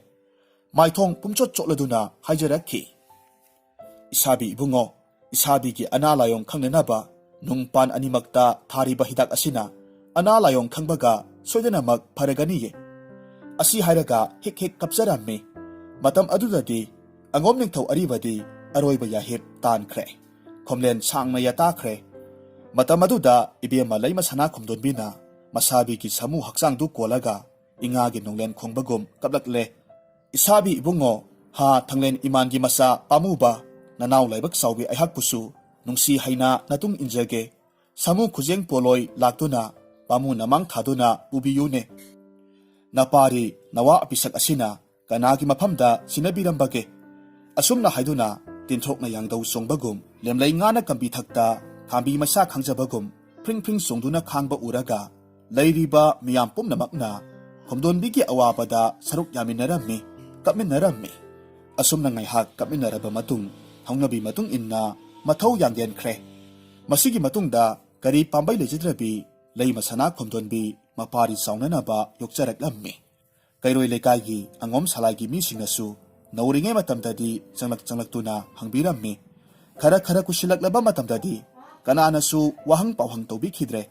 ꯃꯥꯏꯊꯣꯡ ꯄꯨꯝꯆꯣꯠ ꯆꯣꯠꯂꯗꯨꯅ ꯍꯥꯏꯖꯔꯛꯈꯤ, "ꯏꯁꯥꯕꯤ ꯏꯕꯨꯡꯉꯣ, ꯏꯁꯥꯕꯤꯒꯤ ꯑꯅꯥ ꯂꯥꯏꯑꯣꯡ ꯈꯪꯅꯅꯕ ꯅꯨꯡ ꯄꯥꯟ ꯑꯅꯤꯃꯛꯇ ꯊꯥꯔꯤꯕ ꯍꯤꯗꯥꯛ ꯑꯁꯤꯅ ꯑꯅꯥ ꯂꯥꯏꯑꯣꯡ ꯈꯪꯕꯒ ꯁꯣꯏꯗꯅꯃꯛ ꯐꯔꯒꯅꯤꯌꯦ"꯫ ꯑꯁꯤ ꯍꯥꯏꯔꯒ ꯍꯤꯛ ꯍꯤꯛ ꯀꯞꯆꯔꯝꯃꯤ꯫ ꯃꯇꯝ ꯑꯗꯨꯗꯗꯤ ꯑꯉꯣꯝ ꯅꯤꯡꯊꯧ ꯑꯔꯤꯕꯗꯤ ꯑꯔꯣꯏꯕ ꯌꯥꯍꯤꯞ ꯇꯥꯟꯈ꯭ꯔꯦ꯫ ꯈꯣꯝꯂꯦꯟ ꯁꯥꯡꯅ ꯌꯥꯇꯥꯈ꯭ꯔꯦ꯫ ꯃꯇꯝ ꯑꯗꯨꯗ ꯏꯕꯦꯝꯃ ꯂꯩꯃ ꯁꯅꯥ ꯈꯣꯝꯗꯣꯟꯕꯤꯅ ꯃꯁꯥꯕꯤꯒꯤ ꯁꯥꯃꯨ ꯍꯛꯆꯥꯡꯗꯨ ꯀꯣꯜꯂꯒ ꯏꯉꯥꯒꯤ ꯅꯣꯡꯂꯦꯟ ꯈꯣꯡꯕꯒꯨꯝ ꯀꯞꯂꯛꯂꯦ꯫ "ꯏꯁꯥꯕꯤ ꯏꯕꯨꯡꯉꯣ, ꯍꯥ ꯊꯥꯡꯂꯦꯟ ꯏꯃꯥꯟꯒꯤ ꯃꯆꯥ ꯄꯥꯝꯃꯨꯕ, ꯅꯅꯥꯎ ꯂꯥꯏꯕꯛ ꯆꯥꯎꯕꯤ ꯑꯩꯍꯥꯛꯄꯨꯁꯨ ꯅꯨꯡꯁꯤ ꯍꯩꯅ ꯅꯇꯨꯡ ꯏꯟꯖꯒꯦ꯫ ꯁꯥꯃꯨ ꯈꯨꯖꯦꯡ ꯄꯣꯂꯣꯏ ꯂꯥꯛꯇꯨꯅ ꯄꯥꯝꯃꯨ ꯅꯃꯥꯡ ꯊꯥꯗꯨꯅ ꯄꯨꯕꯤꯌꯨꯅꯦ꯫ ꯅꯄꯥꯔꯤ ꯅꯋꯥ ꯑꯄꯤꯁꯛ ꯑꯁꯤꯅ ꯀꯅꯥꯒꯤ ꯃꯐꯝꯗ ꯁꯤꯟꯅꯕꯤꯔꯝꯕꯒꯦ?" ꯑꯁꯨꯝꯅ ꯍꯥꯏꯗꯨꯅ ꯇꯤꯟꯊ꯭ꯔꯣꯛꯅ ꯌꯥꯡꯗꯧ ꯆꯣꯡꯕꯒꯨꯝ, ꯂꯦꯝꯂꯩ ꯉꯥꯅ ꯀꯝꯕꯤ ꯊꯛꯇ ꯈꯥꯝꯕꯤ ꯃꯩꯁꯥ ꯈꯥꯡꯖꯕꯒꯨꯝ ꯐ꯭ꯔꯤꯡ ꯐ꯭ꯔꯤꯡ ꯆꯣꯡꯗꯨꯅ ꯈꯥꯡꯕ ꯎꯔꯒ ꯂꯩꯔꯤꯕ ꯃꯤꯌꯥꯝ ꯄꯨꯝꯅꯃꯛꯅ ꯈꯣꯝꯗꯣꯟꯕꯤꯒꯤ ꯑꯋꯥꯕꯗ ꯁꯔꯨꯛ ꯌꯥꯃꯤꯟꯅꯔꯝꯃꯤ, ꯀꯞꯃꯤꯟꯅꯔꯝꯃꯤ꯫ ꯑꯁꯨꯝꯅ ꯉꯥꯏꯍꯥꯛ ꯀꯞꯃꯤꯟꯅꯔꯕ ꯃꯇꯨꯡ ꯍꯧꯅꯕꯤ ꯃꯇꯨꯡ ꯏꯟꯅ ꯃꯊꯧ ꯌꯥꯡꯒꯦꯟꯈ꯭ꯔꯦ꯫ ꯃꯁꯤꯒꯤ ꯃꯇꯨꯡꯗ ꯀꯔꯤ ꯄꯥꯝꯕꯩ ꯂꯩꯖꯗ꯭ꯔꯕꯤ ꯂꯩꯃ ꯁꯅꯥ ꯈꯣꯝꯗꯣꯟꯕꯤ ꯃꯄꯥꯔꯤ ꯆꯥꯎꯅꯅꯕ ꯌꯣꯛꯆꯔꯛꯂꯝꯃꯤ꯫ ꯀꯩꯔꯣꯏ ꯂꯩꯀꯥꯏꯒꯤ ꯑꯉꯣꯝ ꯁꯂꯥꯏꯒꯤ ꯃꯤꯁꯤꯡꯅꯁꯨ ꯅꯧꯔꯤꯉꯩ ꯃꯇꯝꯗꯗꯤ ꯆꯪꯂꯛ ꯆꯪꯂꯛꯇꯨꯅ ꯍꯪꯕꯤꯔꯝꯃꯤ꯫ ꯈꯔ ꯈꯔ ꯀꯨꯏꯁꯤꯜꯂꯛꯂꯕ ꯃꯇꯝꯗꯗꯤ ꯀꯅꯥꯅꯁꯨ ꯋꯥꯍꯪ ꯄꯥꯎꯍꯪ ꯇꯧꯕꯤꯈꯤꯗ꯭ꯔꯦ꯫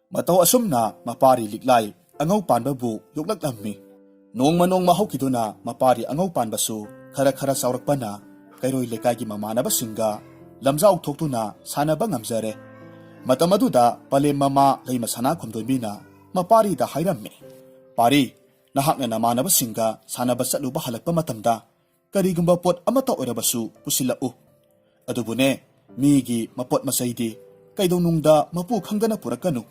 ꯃꯇꯧ ꯑꯁꯨꯝꯅ ꯃꯄꯥꯔꯤ ꯂꯤꯛꯂꯥꯏ ꯑꯉꯧ ꯄꯥꯟꯕꯕꯨ ꯌꯣꯛꯂꯛꯂꯝꯃꯤ꯫ ꯅꯣꯡꯃ ꯅꯣꯡꯃ ꯍꯧꯈꯤꯗꯨꯅ ꯃꯄꯥꯔꯤ ꯑꯉꯧ ꯄꯥꯟꯕꯁꯨ ꯈꯔ ꯈꯔ ꯆꯥꯎꯔꯛꯄꯅ ꯀꯩꯔꯣꯏ ꯂꯩꯀꯥꯏꯒꯤ ꯃꯃꯥꯟꯅꯕꯁꯤꯡꯒ ꯂꯝꯖꯥꯎ ꯊꯣꯛꯇꯨꯅ ꯁꯥꯟꯅꯕ ꯉꯝꯖꯔꯦ꯫ ꯃꯇꯝ ꯑꯗꯨꯗ ꯄꯂꯦꯝ ꯃꯃꯥ ꯂꯩꯃ ꯁꯅꯥ ꯈꯣꯝꯗꯣꯏꯕꯤꯅ ꯃꯄꯥꯔꯤꯗ ꯍꯥꯏꯔꯝꯃꯤ, "ꯄꯥꯔꯤ, ꯅꯍꯥꯛꯅ ꯅꯃꯥꯟꯅꯕꯁꯤꯡꯒ ꯁꯥꯟꯅꯕ ꯆꯠꯂꯨꯕ ꯍꯜꯂꯛꯄ ꯃꯇꯝꯗ ꯀꯔꯤꯒꯨꯝꯕ ꯄꯣꯠ ꯑꯃꯠꯇ ꯑꯣꯏꯔꯕꯁꯨ ꯄꯨꯁꯤꯜꯂꯛꯎ꯫ ꯑꯗꯨꯕꯨꯅꯦ, ꯃꯤꯒꯤ ꯃꯄꯣꯠ ꯃꯆꯩꯗꯤ ꯀꯩꯗꯧꯅꯨꯡꯗ ꯃꯄꯨ ꯈꯪꯗꯅ ꯄꯨꯔꯛꯀꯅꯨ꯫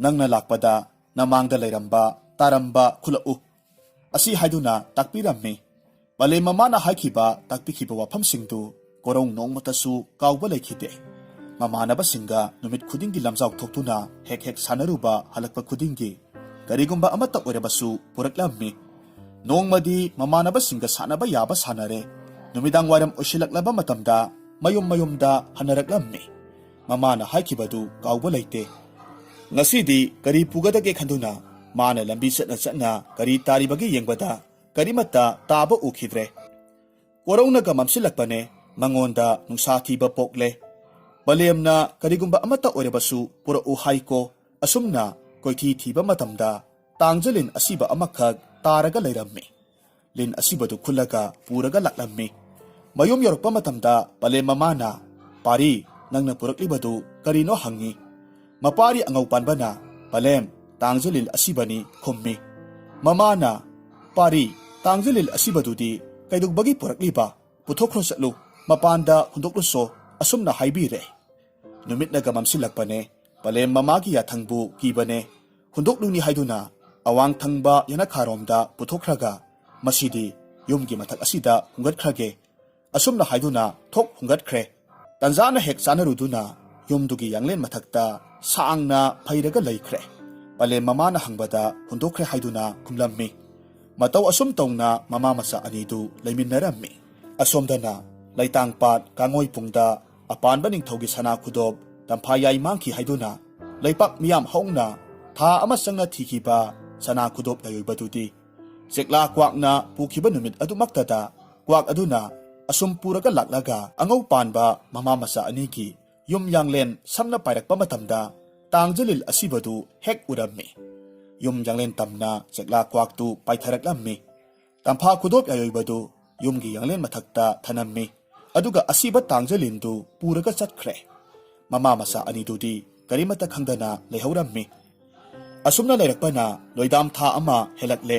ꯅꯪꯅ ꯂꯥꯛꯄꯗ ꯅꯃꯥꯡꯗ ꯂꯩꯔꯝꯕ, ꯇꯥꯔꯝꯕ ꯈꯨꯜꯂꯛꯎ" ꯑꯁꯤ ꯍꯥꯏꯗꯨꯅ ꯇꯥꯛꯄꯤꯔꯝꯃꯤ꯫ ꯄꯂꯦꯝ ꯃꯃꯥꯅ ꯍꯥꯏꯈꯤꯕ, ꯇꯥꯛꯄꯤꯈꯤꯕ ꯋꯥꯐꯝꯁꯤꯡꯗꯨ ꯀꯣꯔꯧ ꯅꯣꯡꯃꯇꯁꯨ ꯀꯥꯎꯕ ꯂꯩꯈꯤꯗꯦ꯫ ꯃꯃꯥꯟꯅꯕꯁꯤꯡꯒ ꯅꯨꯃꯤꯠ ꯈꯨꯗꯤꯡꯒꯤ ꯂꯝꯖꯥꯎ ꯊꯣꯛꯇꯨꯅ ꯍꯦꯛ ꯍꯦꯛ ꯁꯥꯟꯅꯔꯨꯕ ꯍꯜꯂꯛꯄ ꯈꯨꯗꯤꯡꯒꯤ ꯀꯔꯤꯒꯨꯝꯕ ꯑꯃꯠꯇ ꯑꯣꯏꯔꯕꯁꯨ ꯄꯨꯔꯛꯂꯝꯃꯤ꯫ ꯅꯣꯡꯃꯗꯤ ꯃꯃꯥꯟꯅꯕꯁꯤꯡꯒ ꯁꯥꯟꯅꯕ ꯌꯥꯕ ꯁꯥꯟꯅꯔꯦ꯫ ꯅꯨꯃꯤꯗꯥꯡ ꯋꯥꯏꯔꯝ ꯑꯣꯏꯁꯤꯜꯂꯛꯂꯕ ꯃꯇꯝꯗ ꯃꯌꯨꯝ ꯃꯌꯨꯝꯗ ꯍꯟꯅꯔꯛꯂꯝꯃꯤ꯫ ꯃꯃꯥꯅ ꯍꯥꯏꯈꯤꯕꯗꯨ ꯀꯥꯎꯕ ꯂꯩꯇꯦ꯫ ꯉꯁꯤꯗꯤ ꯀꯔꯤ ꯄꯨꯒꯗꯒꯦ ꯈꯟꯗꯨꯅ ꯃꯥꯅ ꯂꯝꯕꯤ ꯆꯠꯅ ꯆꯠꯅ ꯀꯔꯤ ꯇꯥꯔꯤꯕꯒꯦ ꯌꯦꯡꯕꯗ ꯀꯔꯤꯃꯠꯇ ꯇꯥꯕ ꯎꯈꯤꯗ꯭ꯔꯦ꯫ ꯀꯣꯔꯧꯅꯒ ꯃꯝꯁꯤꯜꯂꯛꯄꯅꯦ꯫ ꯃꯉꯣꯟꯗ ꯅꯨꯡꯁꯥ ꯊꯤꯕ ꯄꯣꯛꯂꯦ꯫ ꯄꯂꯦꯝꯅ ꯀꯔꯤꯒꯨꯝꯕ ꯑꯃꯠꯇ ꯑꯣꯏꯔꯕꯁꯨ ꯄꯨꯔꯛꯎ ꯍꯥꯏꯀꯣ꯫ ꯑꯁꯨꯝꯅ ꯀꯣꯏꯊꯤ ꯊꯤꯕ ꯃꯇꯝꯗ ꯇꯥꯡꯖ ꯂꯤꯟ ꯑꯁꯤꯕ ꯑꯃꯈꯛ ꯇꯥꯔꯒ ꯂꯩꯔꯝꯃꯤ꯫ ꯂꯤꯟ ꯑꯁꯤꯕꯗꯨ ꯈꯨꯜꯂꯒ ꯄꯨꯔꯒ ꯂꯥꯛꯂꯝꯃꯤ꯫ ꯃꯌꯨꯝ ꯌꯧꯔꯛꯄ ꯃꯇꯝꯗ ꯄꯂꯦꯝ ꯃꯃꯥꯅ, "ꯄꯥꯔꯤ, ꯅꯪꯅ ꯄꯨꯔꯛꯂꯤꯕꯗꯨ ꯀꯔꯤꯅꯣ?" ꯍꯪꯉꯤ꯫ ꯃꯄꯥꯔꯤ ꯑꯉꯧ ꯄꯥꯟꯕꯅ, "ꯄꯂꯦꯝ, ꯇꯥꯡꯖ ꯂꯤꯟ ꯑꯁꯤꯕꯅꯤ" ꯈꯨꯝꯃꯤ꯫ ꯃꯃꯥꯅ, "ꯄꯥꯔꯤ, ꯇꯥꯡꯖ ꯂꯤꯟ ꯑꯁꯤꯕꯗꯨꯗꯤ ꯀꯩꯗꯧꯕꯒꯤ ꯄꯨꯔꯛꯂꯤꯕ? ꯄꯨꯊꯣꯛꯈ꯭ꯔꯣ ꯆꯠꯂꯨ, ꯃꯄꯥꯟꯗ ꯍꯨꯟꯗꯣꯛꯂꯨꯁꯣ" ꯑꯁꯨꯝꯅ ꯍꯥꯏꯕꯤꯔꯦ꯫ ꯅꯨꯃꯤꯠꯅꯒ ꯃꯝꯁꯤꯜꯂꯛꯄꯅꯦ꯫ ꯄꯂꯦꯝ ꯃꯃꯥꯒꯤ ꯌꯥꯊꯪꯕꯨ ꯀꯤꯕꯅꯦ꯫ ꯍꯨꯟꯗꯣꯛꯂꯨꯅꯤ ꯍꯥꯏꯗꯨꯅ ꯑꯋꯥꯡ ꯊꯪꯕ ꯌꯦꯅꯈꯥꯔꯣꯝꯗ ꯄꯨꯊꯣꯛꯈ꯭ꯔꯒ, "ꯃꯁꯤꯗꯤ ꯌꯨꯝꯒꯤ ꯃꯊꯛ ꯑꯁꯤꯗ ꯍꯨꯡꯒꯠꯈ꯭ꯔꯒꯦ" ꯑꯁꯨꯝꯅ ꯍꯥꯏꯗꯨꯅ ꯊꯣꯛ ꯍꯨꯡꯒꯠꯈ꯭ꯔꯦ꯫ ꯇꯟꯖꯥꯅ ꯍꯦꯛ ꯆꯥꯅꯔꯨꯗꯨꯅ ꯌꯨꯝꯗꯨꯒꯤ ꯌꯥꯡꯂꯦꯟ ꯃꯊꯛꯇ ꯁꯥꯡꯅ ꯐꯩꯔꯒ ꯂꯩꯈ꯭ꯔꯦ꯫ ꯄꯂꯦꯝ ꯃꯃꯥꯅ ꯍꯪꯕꯗ ꯍꯨꯟꯗꯣꯛꯈ꯭ꯔꯦ ꯍꯥꯏꯗꯨꯅ ꯈꯨꯝꯂꯝꯃꯤ꯫ ꯃꯇꯧ ꯑꯁꯨꯝ ꯇꯧꯅ ꯃꯃꯥ ꯃꯆꯥ ꯑꯅꯤꯗꯨ ꯂꯩꯃꯤꯟꯅꯔꯝꯃꯤ꯫ ꯑꯁꯣꯝꯗꯅ ꯂꯩꯇꯥꯡꯄꯥꯠ ꯀꯥꯡꯉꯣꯏꯄꯨꯡꯗ ꯑꯄꯥꯟꯕ ꯅꯤꯡꯊꯧꯒꯤ ꯁꯅꯥ ꯈꯨꯗꯣꯞ ꯇꯝꯐꯥ ꯌꯥꯏ ꯃꯥꯡꯈꯤ ꯍꯥꯏꯗꯨꯅ ꯂꯩꯄꯥꯛ ꯃꯤꯌꯥꯝ ꯍꯧꯅ ꯊꯥ ꯑꯃ ꯆꯪꯅ ꯊꯤꯈꯤꯕ ꯁꯅꯥ ꯈꯨꯗꯣꯞ ꯂꯩꯔꯣꯏꯕꯗꯨꯗꯤ ꯆꯦꯛꯂꯥ ꯀ꯭ꯋꯥꯛꯅ ꯄꯨꯈꯤꯕ ꯅꯨꯃꯤꯠ ꯑꯗꯨꯃꯛꯇꯗ ꯀ꯭ꯋꯥꯛ ꯑꯗꯨꯅ ꯑꯁꯨꯝ ꯄꯨꯔꯒ ꯂꯥꯛꯂꯒ ꯑꯉꯧ ꯄꯥꯟꯕ ꯃꯃꯥ ꯃꯆꯥ ꯑꯅꯤꯒꯤ ꯌꯨꯝ ꯌꯥꯡꯂꯦꯟ ꯁꯝꯅ ꯄꯥꯏꯔꯛꯄ ꯃꯇꯝꯗ ꯇꯥꯡꯖꯂꯤꯜ ꯑꯁꯤꯕꯗꯨ ꯍꯦꯛ ꯎꯔꯝꯃꯤ꯫ ꯌꯨꯝ ꯌꯥꯡꯂꯦꯟ ꯇꯝꯅ ꯆꯦꯛꯂꯥ ꯀ꯭ꯋꯥꯛꯇꯨ ꯄꯥꯏꯊꯔꯛꯂꯝꯃꯤ꯫ ꯇꯝꯐꯥ ꯈꯨꯗꯣꯞ ꯌꯥꯏꯑꯣꯏꯕꯗꯨ ꯌꯨꯝꯒꯤ ꯌꯥꯡꯂꯦꯟ ꯃꯊꯛꯇ ꯊꯅꯝꯃꯤ꯫ ꯑꯗꯨꯒ ꯑꯁꯤꯕ ꯇꯥꯡꯖꯂꯤꯟꯗꯨ ꯄꯨꯔꯒ ꯆꯠꯈ꯭ꯔꯦ꯫ ꯃꯃꯥ ꯃꯆꯥ ꯑꯅꯤꯗꯨꯗꯤ ꯀꯔꯤꯃꯠꯇ ꯈꯪꯗꯅ ꯂꯩꯍꯧꯔꯝꯃꯤ꯫ ꯑꯁꯨꯝꯅ ꯂꯩꯔꯛꯄꯅ ꯂꯣꯏꯗꯥꯝ ꯊꯥ ꯑꯃ ꯍꯦꯜꯂꯛꯂꯦ꯫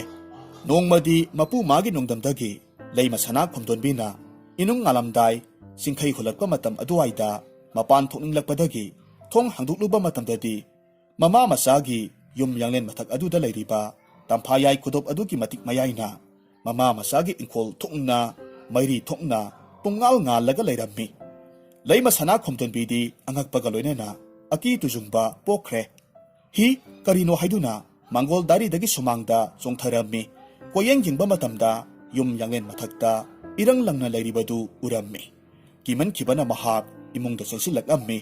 ꯅꯣꯡꯃꯗꯤ ꯃꯄꯨ ꯃꯥꯒꯤ ꯅꯣꯡꯗꯝꯗꯒꯤ ꯂꯩꯃ ꯁꯅꯥ ꯈꯣꯝꯗꯣꯟꯕꯤꯅ ꯏꯅꯨꯡ ꯉꯥꯂꯝꯗꯥꯏ ꯆꯤꯡꯈꯩ ꯍꯨꯜꯂꯛꯄ ꯃꯇꯝ ꯑꯗꯨꯋꯥꯏꯗ ꯃꯄꯥꯟ ꯊꯣꯛꯅꯤꯡꯂꯛꯄꯗꯒꯤ ꯊꯣꯡ ꯍꯥꯡꯗꯣꯛꯂꯨꯕ ꯃꯇꯝꯗꯗꯤ ꯃꯃꯥ ꯃꯆꯥꯒꯤ ꯌꯨꯝ ꯌꯥꯡꯂꯦꯟ ꯃꯊꯛ ꯑꯗꯨꯗ ꯂꯩꯔꯤꯕ ꯇꯝꯐꯥꯌꯥꯏ ꯈꯨꯗꯣꯞ ꯑꯗꯨꯒꯤ ꯃꯇꯤꯛ ꯃꯌꯥꯏꯅ ꯃꯃꯥ ꯃꯆꯥꯒꯤ ꯏꯪꯈꯣꯜ ꯊꯨꯡꯅ, ꯃꯩꯔꯤ ꯊꯣꯛꯅ ꯄꯨꯡꯉꯥꯜ ꯉꯥꯜꯂꯒ ꯂꯩꯔꯝꯃꯤ꯫ ꯂꯩꯃ ꯁꯅꯥ ꯈꯣꯝꯗꯣꯟꯕꯤꯗꯤ ꯑꯉꯛꯄꯒ ꯂꯣꯏꯅꯅ ꯑꯀꯤ ꯇꯨꯖꯨꯡꯕ ꯄꯣꯛꯈ꯭ꯔꯦ꯫ "ꯍꯤ, ꯀꯔꯤꯅꯣ?" ꯍꯥꯏꯗꯨꯅ ꯃꯥꯡꯒꯣꯜ ꯗꯥꯔꯤꯗꯒꯤ ꯁꯨꯃꯥꯡꯗ ꯆꯣꯡꯊꯔꯝꯃꯤ꯫ ꯀꯣꯌꯦꯡ ꯌꯦꯡꯕ ꯃꯇꯝꯗ ꯌꯨꯝ ꯌꯥꯡꯂꯦꯟ ꯃꯊꯛꯇ ꯏꯔꯪ ꯂꯪꯅ ꯂꯩꯔꯤꯕꯗꯨ ꯎꯔꯝꯃꯤ꯫ ꯀꯤꯃꯟꯈꯤꯕꯅ ꯃꯍꯥꯛ ꯏꯃꯨꯡꯗ ꯆꯪꯁꯤꯜꯂꯛꯂꯝꯃꯤ꯫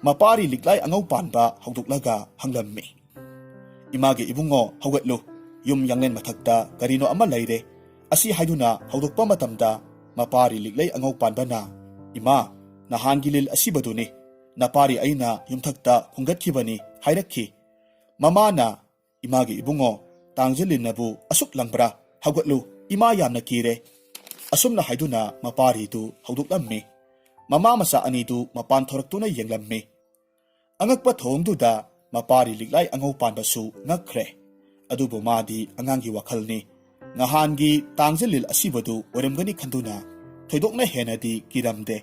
ꯃꯄꯥꯔꯤ ꯂꯤꯛꯂꯥꯏ ꯑꯉꯧ ꯄꯥꯟꯕ ꯍꯧꯗꯣꯛꯂꯒ ꯍꯪꯂꯝꯃꯤ, "ꯏꯃꯥꯒꯤ ꯏꯕꯨꯡꯉꯣ, ꯍꯧꯒꯠꯂꯨ꯫ ꯌꯨꯝ ꯌꯥꯡꯂꯦꯟ ꯃꯊꯛꯇ ꯀꯔꯤꯅꯣ ꯑꯃ ꯂꯩꯔꯦ"꯫ ꯑꯁꯤ ꯍꯥꯏꯗꯨꯅ ꯍꯧꯗꯣꯛꯄ ꯃꯇꯝꯗ ꯃꯄꯥꯔꯤ ꯂꯤꯛꯂꯩ ꯑꯉꯧ ꯄꯥꯟꯕꯅ, "ꯏꯃꯥ, ꯅꯍꯥꯟꯒꯤ ꯂꯤꯜ ꯑꯁꯤꯕꯗꯨꯅꯤ꯫ ꯅꯄꯥꯔꯤ ꯑꯩꯅ ꯌꯨꯝꯊꯛꯇ ꯈꯣꯝꯒꯠꯈꯤꯕꯅꯤ" ꯍꯥꯏꯔꯛꯈꯤ꯫ ꯃꯃꯥꯅ, "ꯏꯃꯥꯒꯤ ꯏꯕꯨꯡꯉꯣ, ꯇꯥꯡꯖꯂꯤꯟꯅꯕꯨ ꯑꯁꯨꯛ ꯂꯪꯕ꯭ꯔꯥ? ꯍꯧꯒꯠꯂꯨ, ꯏꯃꯥ ꯌꯥꯝꯅ ꯀꯤꯔꯦ"꯫ ꯑꯁꯨꯝꯅ ꯍꯥꯏꯗꯨꯅ ꯃꯄꯥꯔꯤꯗꯨ ꯍꯧꯗꯣꯛꯂꯝꯃꯤ꯫ ꯃꯃꯥ ꯃꯆꯥ ꯑꯅꯤꯗꯨ ꯃꯄꯥꯟ ꯊꯣꯔꯛꯇꯨꯅ ꯌꯦꯡꯂꯝꯃꯤ꯫ ꯑꯉꯛꯄ ꯊꯧꯑꯣꯡꯗꯨꯗ ꯃꯄꯥꯔꯤ ꯂꯤꯛꯂꯥꯏ ꯑꯉꯧ ꯄꯥꯟꯕꯁꯨ ꯉꯛꯈ꯭ꯔꯦ꯫ ꯑꯗꯨꯕꯨ ꯃꯥꯗꯤ ꯑꯉꯥꯡꯒꯤ ꯋꯥꯈꯜꯅꯤ꯫ ꯉꯍꯥꯟꯒꯤ ꯇꯥꯡꯖꯂꯤꯜ ꯑꯁꯤꯕꯗꯨ ꯑꯣꯏꯔꯝꯒꯅꯤ ꯈꯟꯗꯨꯅ ꯊꯣꯏꯗꯣꯛꯅ ꯍꯦꯟꯅꯗꯤ ꯀꯤꯔꯝꯗꯦ꯫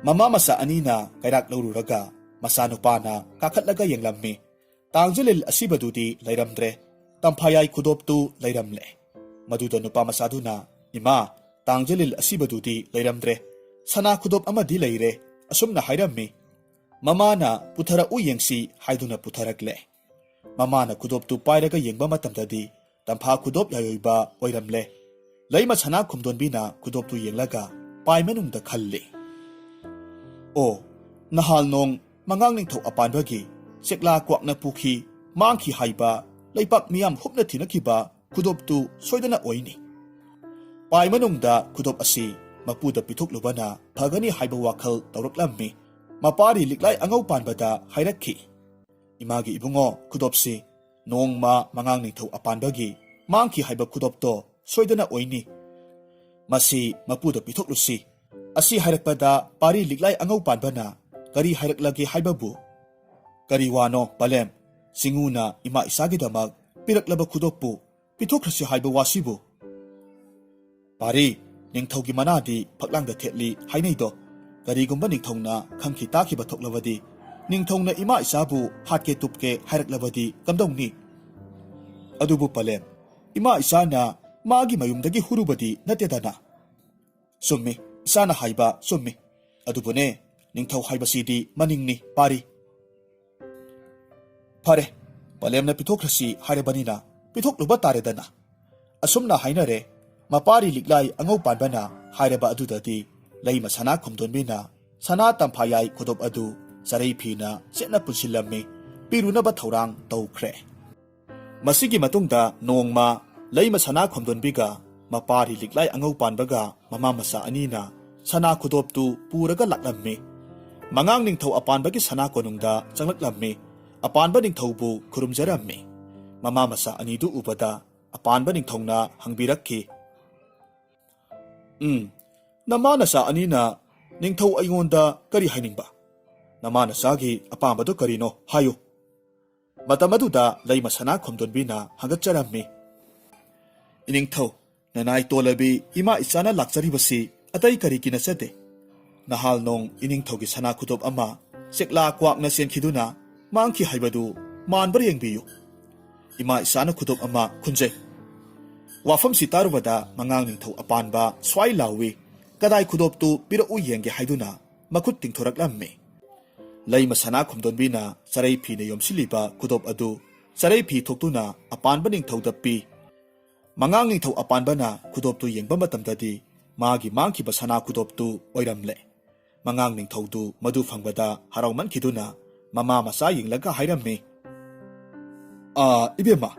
ꯃꯃꯥ ꯃꯆꯥ ꯑꯅꯤꯅ ꯀꯩꯔꯥꯛ ꯂꯧꯔꯨꯔꯒ ꯃꯆꯥꯅꯨꯄꯥꯅ ꯀꯥꯈꯠꯂꯒ ꯌꯦꯡꯂꯝꯃꯤ꯫ ꯇꯥꯡꯖꯂꯤꯜ ꯑꯁꯤꯕꯗꯨꯗꯤ ꯂꯩꯔꯝꯗ꯭ꯔꯦ꯫ ꯇꯝꯐꯥꯌꯥꯏ ꯈꯨꯗꯣꯞꯇꯨ ꯂꯩꯔꯝꯂꯦ꯫ ꯃꯗꯨꯗ ꯅꯨꯄꯥ ꯃꯆꯥꯗꯨꯅ, "ꯏꯃꯥ, ꯇꯥꯡꯖꯂꯤꯜ ꯑꯁꯤꯕꯗꯨꯗꯤ ꯂꯩꯔꯝꯗ꯭ꯔꯦ꯫ ꯁꯅꯥ ꯈꯨꯗꯣꯞ ꯑꯃꯗꯤ ꯂꯩꯔꯦ", ꯑꯁꯨꯝꯅ ꯍꯥꯏꯔꯝꯃꯤ꯫ ꯃꯃꯥꯅ "ꯄꯨꯊꯔꯛꯎ ꯌꯦꯡꯁꯤ" ꯍꯥꯏꯗꯨꯅ ꯄꯨꯊꯔꯛꯂꯦ꯫ ꯃꯃꯥꯅ ꯈꯨꯗꯣꯞꯇꯨ ꯄꯥꯏꯔꯒ ꯌꯦꯡꯕ ꯃꯇꯝꯗꯗꯤ ꯇꯝꯐꯥ ꯈꯨꯗꯣꯞ ꯌꯥꯏꯑꯣꯏꯕ ꯑꯣꯏꯔꯝꯂꯦ꯫ ꯂꯩꯃ ꯁꯅꯥ ꯈꯨꯝꯗꯣꯟꯕꯤꯅ ꯈꯨꯗꯣꯞꯇꯨ ꯌꯦꯡꯂꯒ ꯄꯥꯏ ꯃꯅꯨꯡꯗ ꯈꯜꯂꯤ, "ꯑꯣ, ꯅꯍꯥꯜ ꯅꯣꯡ ꯃꯉꯥꯡ ꯅꯤꯡꯊꯧ ꯑꯄꯥꯟꯕꯒꯤ ꯆꯦꯛꯂꯥ ꯀ꯭ꯋꯥꯛꯅ ꯄꯨꯈꯤ, ꯃꯥꯡꯈꯤ ꯍꯥꯏꯕ ꯂꯩꯄꯥꯛ ꯃꯤꯌꯥꯝ ꯍꯨꯞꯅ ꯊꯤꯅꯈꯤꯕ ꯈꯨꯗꯣꯞꯇꯨ ꯁꯣꯏꯗꯅ ꯑꯣꯏꯅꯤ꯫ ꯄꯥꯏ ꯃꯅꯨꯡꯗ ꯈꯨꯗꯣꯞ ꯑꯁꯤ ꯃꯄꯨꯗ ꯄꯤꯊꯣꯛꯂꯨꯕꯅ ꯐꯒꯅꯤ ꯍꯥꯏꯕ ꯋꯥꯈꯜ ꯇꯧꯔꯛꯂꯝꯃꯤ꯫ ꯃꯄꯥꯔꯤ ꯂꯤꯛꯂꯥꯏ ꯑꯉꯧ ꯄꯥꯟꯕꯗ ꯍꯥꯏꯔꯛꯈꯤ, "ꯏꯃꯥꯒꯤ ꯏꯕꯨꯡꯉꯣ, ꯈꯨꯗꯣꯞꯁꯤ ꯅꯣꯡꯃ ꯃꯉꯥꯡ ꯅꯤꯡꯊꯧ ꯑꯄꯥꯟꯕꯒꯤ ꯃꯥꯡꯈꯤ ꯍꯥꯏꯕ ꯈꯨꯗꯣꯞꯇꯣ ꯁꯣꯏꯗꯅ ꯑꯣꯏꯅꯤ꯫ ꯃꯁꯤ ꯃꯄꯨꯗ ꯄꯤꯊꯣꯛꯂꯨꯁꯤ꯫" ꯑꯁꯤ ꯍꯥꯏꯔꯛꯄꯗ ꯄꯥꯔꯤ ꯂꯤꯛꯂꯥꯏ ꯑꯉꯧ ꯄꯥꯟꯕꯅ ꯀꯔꯤ ꯍꯥꯏꯔꯛꯂꯒꯦ ꯍꯥꯏꯕꯕꯨ, "ꯀꯔꯤ ꯋꯥꯅꯣ ꯄꯂꯦꯝ? ꯆꯤꯡꯉꯨꯅ ꯏꯃꯥ ꯏꯆꯥꯒꯤꯗꯃꯛ ꯄꯤꯔꯛꯂꯕ ꯈꯨꯗꯣꯞꯄꯨ ꯄꯤꯊꯣꯛꯈ꯭ꯔꯁꯤ ꯍꯥꯏꯕ ꯋꯥꯁꯤꯕꯨ?" "ꯄꯥꯔꯤ, ꯅꯤꯡꯊꯧꯒꯤ ꯃꯅꯥꯗꯤ ꯐꯛꯂꯥꯡꯗ ꯊꯦꯠꯂꯤ ꯍꯥꯏꯅꯩꯗꯣ꯫ ꯀꯔꯤꯒꯨꯝꯕ ꯅꯤꯡꯊꯧꯅ ꯈꯪꯈꯤ ꯇꯥꯈꯤꯕ ꯊꯣꯛꯂꯕꯗꯤ, ꯅꯤꯡꯊꯧꯅ ꯏꯃꯥ ꯏꯆꯥꯕꯨ ꯍꯥꯠꯀꯦ ꯇꯨꯞꯀꯦ ꯍꯥꯏꯔꯛꯂꯕꯗꯤ ꯀꯝꯗꯧꯅꯤ? ꯑꯗꯨꯕꯨ ꯄꯂꯦꯝ, ꯏꯃꯥ ꯏꯆꯥꯅ ꯃꯥꯒꯤ ꯃꯌꯨꯝꯗꯒꯤ ꯍꯨꯔꯨꯕꯗꯤ ꯅꯠꯇꯦꯗꯅ꯫" "ꯆꯨꯝꯃꯤ, ꯏꯆꯥꯅ ꯍꯥꯏꯕ ꯆꯨꯝꯃꯤ꯫ ꯑꯗꯨꯕꯨꯅꯦ, ꯅꯤꯡꯊꯧ ꯍꯥꯏꯕꯁꯤꯗꯤ ꯃꯅꯤꯡꯅꯤ, ꯄꯥꯔꯤ꯫" "ꯐꯔꯦ, ꯄꯂꯦꯝꯅ ꯄꯤꯊꯣꯛꯈ꯭ꯔꯁꯤ ꯍꯥꯏꯔꯕꯅꯤꯅ ꯄꯤꯊꯣꯛꯂꯨꯕ ꯇꯥꯔꯦꯗꯅ꯫" ꯑꯁꯨꯝꯅ ꯍꯥꯏꯅꯔꯦ꯫ ꯃꯄꯥꯔꯤ ꯂꯤꯛꯂꯥꯏ ꯑꯉꯧ ꯄꯥꯟꯕꯅ ꯍꯥꯏꯔꯕ ꯑꯗꯨꯗꯗꯤ ꯂꯩꯃ ꯁꯅꯥ ꯈꯣꯝꯗꯣꯟꯕꯤꯅ ꯁꯅꯥ ꯇꯝꯐꯥꯌꯥꯏ ꯈꯨꯗꯣꯞ ꯑꯗꯨ ꯆꯔꯩ ꯐꯤꯅ ꯆꯦꯠꯅ ꯄꯨꯟꯁꯤꯜꯂꯝꯃꯤ꯫ ꯄꯤꯔꯨꯅꯕ ꯊꯧꯔꯥꯡ ꯇꯧꯈ꯭ꯔꯦ꯫ ꯃꯁꯤꯒꯤ ꯃꯇꯨꯡꯗ ꯅꯣꯡꯃ ꯂꯩꯃ ꯁꯅꯥ ꯈꯣꯝꯗꯣꯟꯕꯤꯒ ꯃꯄꯥꯔꯤ ꯂꯤꯛꯂꯥꯏ ꯑꯉꯧ ꯄꯥꯟꯕꯒ ꯃꯃꯥ ꯃꯆꯥ ꯑꯅꯤꯅ ꯁꯅꯥ ꯈꯨꯗꯣꯞꯇꯨ ꯄꯨꯔꯒ ꯂꯥꯛꯂꯝꯃꯤ꯫ ꯃꯉꯥꯡ ꯅꯤꯡꯊꯧ ꯑꯄꯥꯟꯕꯒꯤ ꯁꯅꯥ ꯀꯣꯅꯨꯡꯗ ꯆꯪꯂꯛꯂꯝꯃꯤ꯫ ꯑꯄꯥꯟꯕ ꯅꯤꯡꯊꯧꯕꯨ ꯈꯨꯔꯨꯝꯖꯔꯝꯃꯤ꯫ ꯃꯃꯥ ꯃꯆꯥ ꯑꯅꯤꯗꯨ ꯎꯕꯗ ꯑꯄꯥꯟꯕ ꯅꯤꯡꯊꯧꯅ ꯍꯪꯕꯤꯔꯛꯈꯤ, "ꯎꯝ, ꯅꯃꯥ ꯅꯆꯥ ꯑꯅꯤꯅ ꯅꯤꯡꯊꯧ ꯑꯩꯉꯣꯟꯗ ꯀꯔꯤ ꯍꯥꯏꯅꯤꯡꯕ? ꯅꯃꯥ ꯅꯆꯥꯒꯤ ꯑꯄꯥꯝꯕꯗꯨ ꯀꯔꯤꯅꯣ ꯍꯥꯏꯌꯨ?" ꯃꯇꯝ ꯑꯗꯨꯗ ꯂꯩꯃ ꯁꯅꯥ ꯈꯣꯝꯗꯣꯟꯕꯤꯅ ꯍꯪꯒꯠꯆꯔꯝꯃꯤ, "ꯏꯅꯤꯡꯊꯧ, ꯅꯅꯥꯏ ꯇꯣꯜꯂꯕꯤ ꯏꯃꯥ ꯏꯆꯥꯅ ꯂꯥꯛꯆꯔꯤꯕꯁꯤ ꯑꯇꯩ ꯀꯔꯤꯒꯤ ꯅꯠꯆꯗꯦ꯫ ꯅꯍꯥꯜ ꯅꯣꯡ ꯏꯅꯤꯡꯊꯧꯒꯤ ꯁꯅꯥ ꯈꯨꯗꯣꯞ ꯑꯃ ꯆꯦꯛꯂꯥ ꯀ꯭ꯋꯥꯛꯅ ꯆꯦꯟꯈꯤꯗꯨꯅ ꯃꯥꯡꯈꯤ ꯍꯥꯏꯕꯗꯨ ꯃꯥꯟꯕ꯭ꯔꯥ ꯌꯦꯡꯕꯤꯌꯨ꯫ ꯏꯃꯥ ꯏꯆꯥꯅ ꯈꯨꯗꯣꯞ ꯑꯃ ꯈꯨꯟꯖꯩ꯫" ꯋꯥꯐꯝꯁꯤ ꯇꯥꯔꯨꯕꯗ ꯃꯉꯥꯡ ꯅꯤꯡꯊꯧ ꯑꯄꯥꯟꯕ ꯁ꯭ꯋꯥꯏ ꯂꯥꯎꯏ, "ꯀꯗꯥꯏ ꯈꯨꯗꯣꯞꯇꯨ ꯄꯤꯔꯛꯎ ꯌꯦꯡꯒꯦ?" ꯍꯥꯏꯗꯨꯅ ꯃꯈꯨꯠ ꯇꯤꯡꯊꯣꯔꯛꯂꯝꯃꯤ꯫ ꯂꯩꯃ ꯁꯅꯥ ꯈꯣꯝꯗꯣꯟꯕꯤꯅ ꯆꯔꯩ ꯐꯤꯅ ꯌꯣꯝꯁꯤꯜꯂꯤꯕ ꯈꯨꯗꯣꯞ ꯑꯗꯨ ꯆꯔꯩ ꯐꯤ ꯊꯣꯛꯇꯨꯅ ꯑꯄꯥꯟꯕ ꯅꯤꯡꯊꯧꯗ ꯄꯤ꯫ ꯃꯉꯥꯡ ꯅꯤꯡꯊꯧ ꯑꯄꯥꯟꯕꯅ ꯈꯨꯗꯣꯞꯇꯨ ꯌꯦꯡꯕ ꯃꯇꯝꯗꯗꯤ ꯃꯥꯒꯤ ꯃꯥꯡꯈꯤꯕ ꯁꯅꯥ ꯈꯨꯗꯣꯞꯇꯨ ꯑꯣꯏꯔꯝꯂꯦ꯫ ꯃꯉꯥꯡ ꯅꯤꯡꯊꯧꯗꯨ ꯃꯗꯨ ꯐꯪꯕꯗ ꯍꯔꯥꯎꯃꯟꯈꯤꯗꯨꯅ ꯃꯃꯥ ꯃꯆꯥ ꯌꯦꯡꯂꯒ ꯍꯥꯏꯔꯝꯃꯤ, "ꯑꯥ, ꯏꯕꯦꯝꯃ,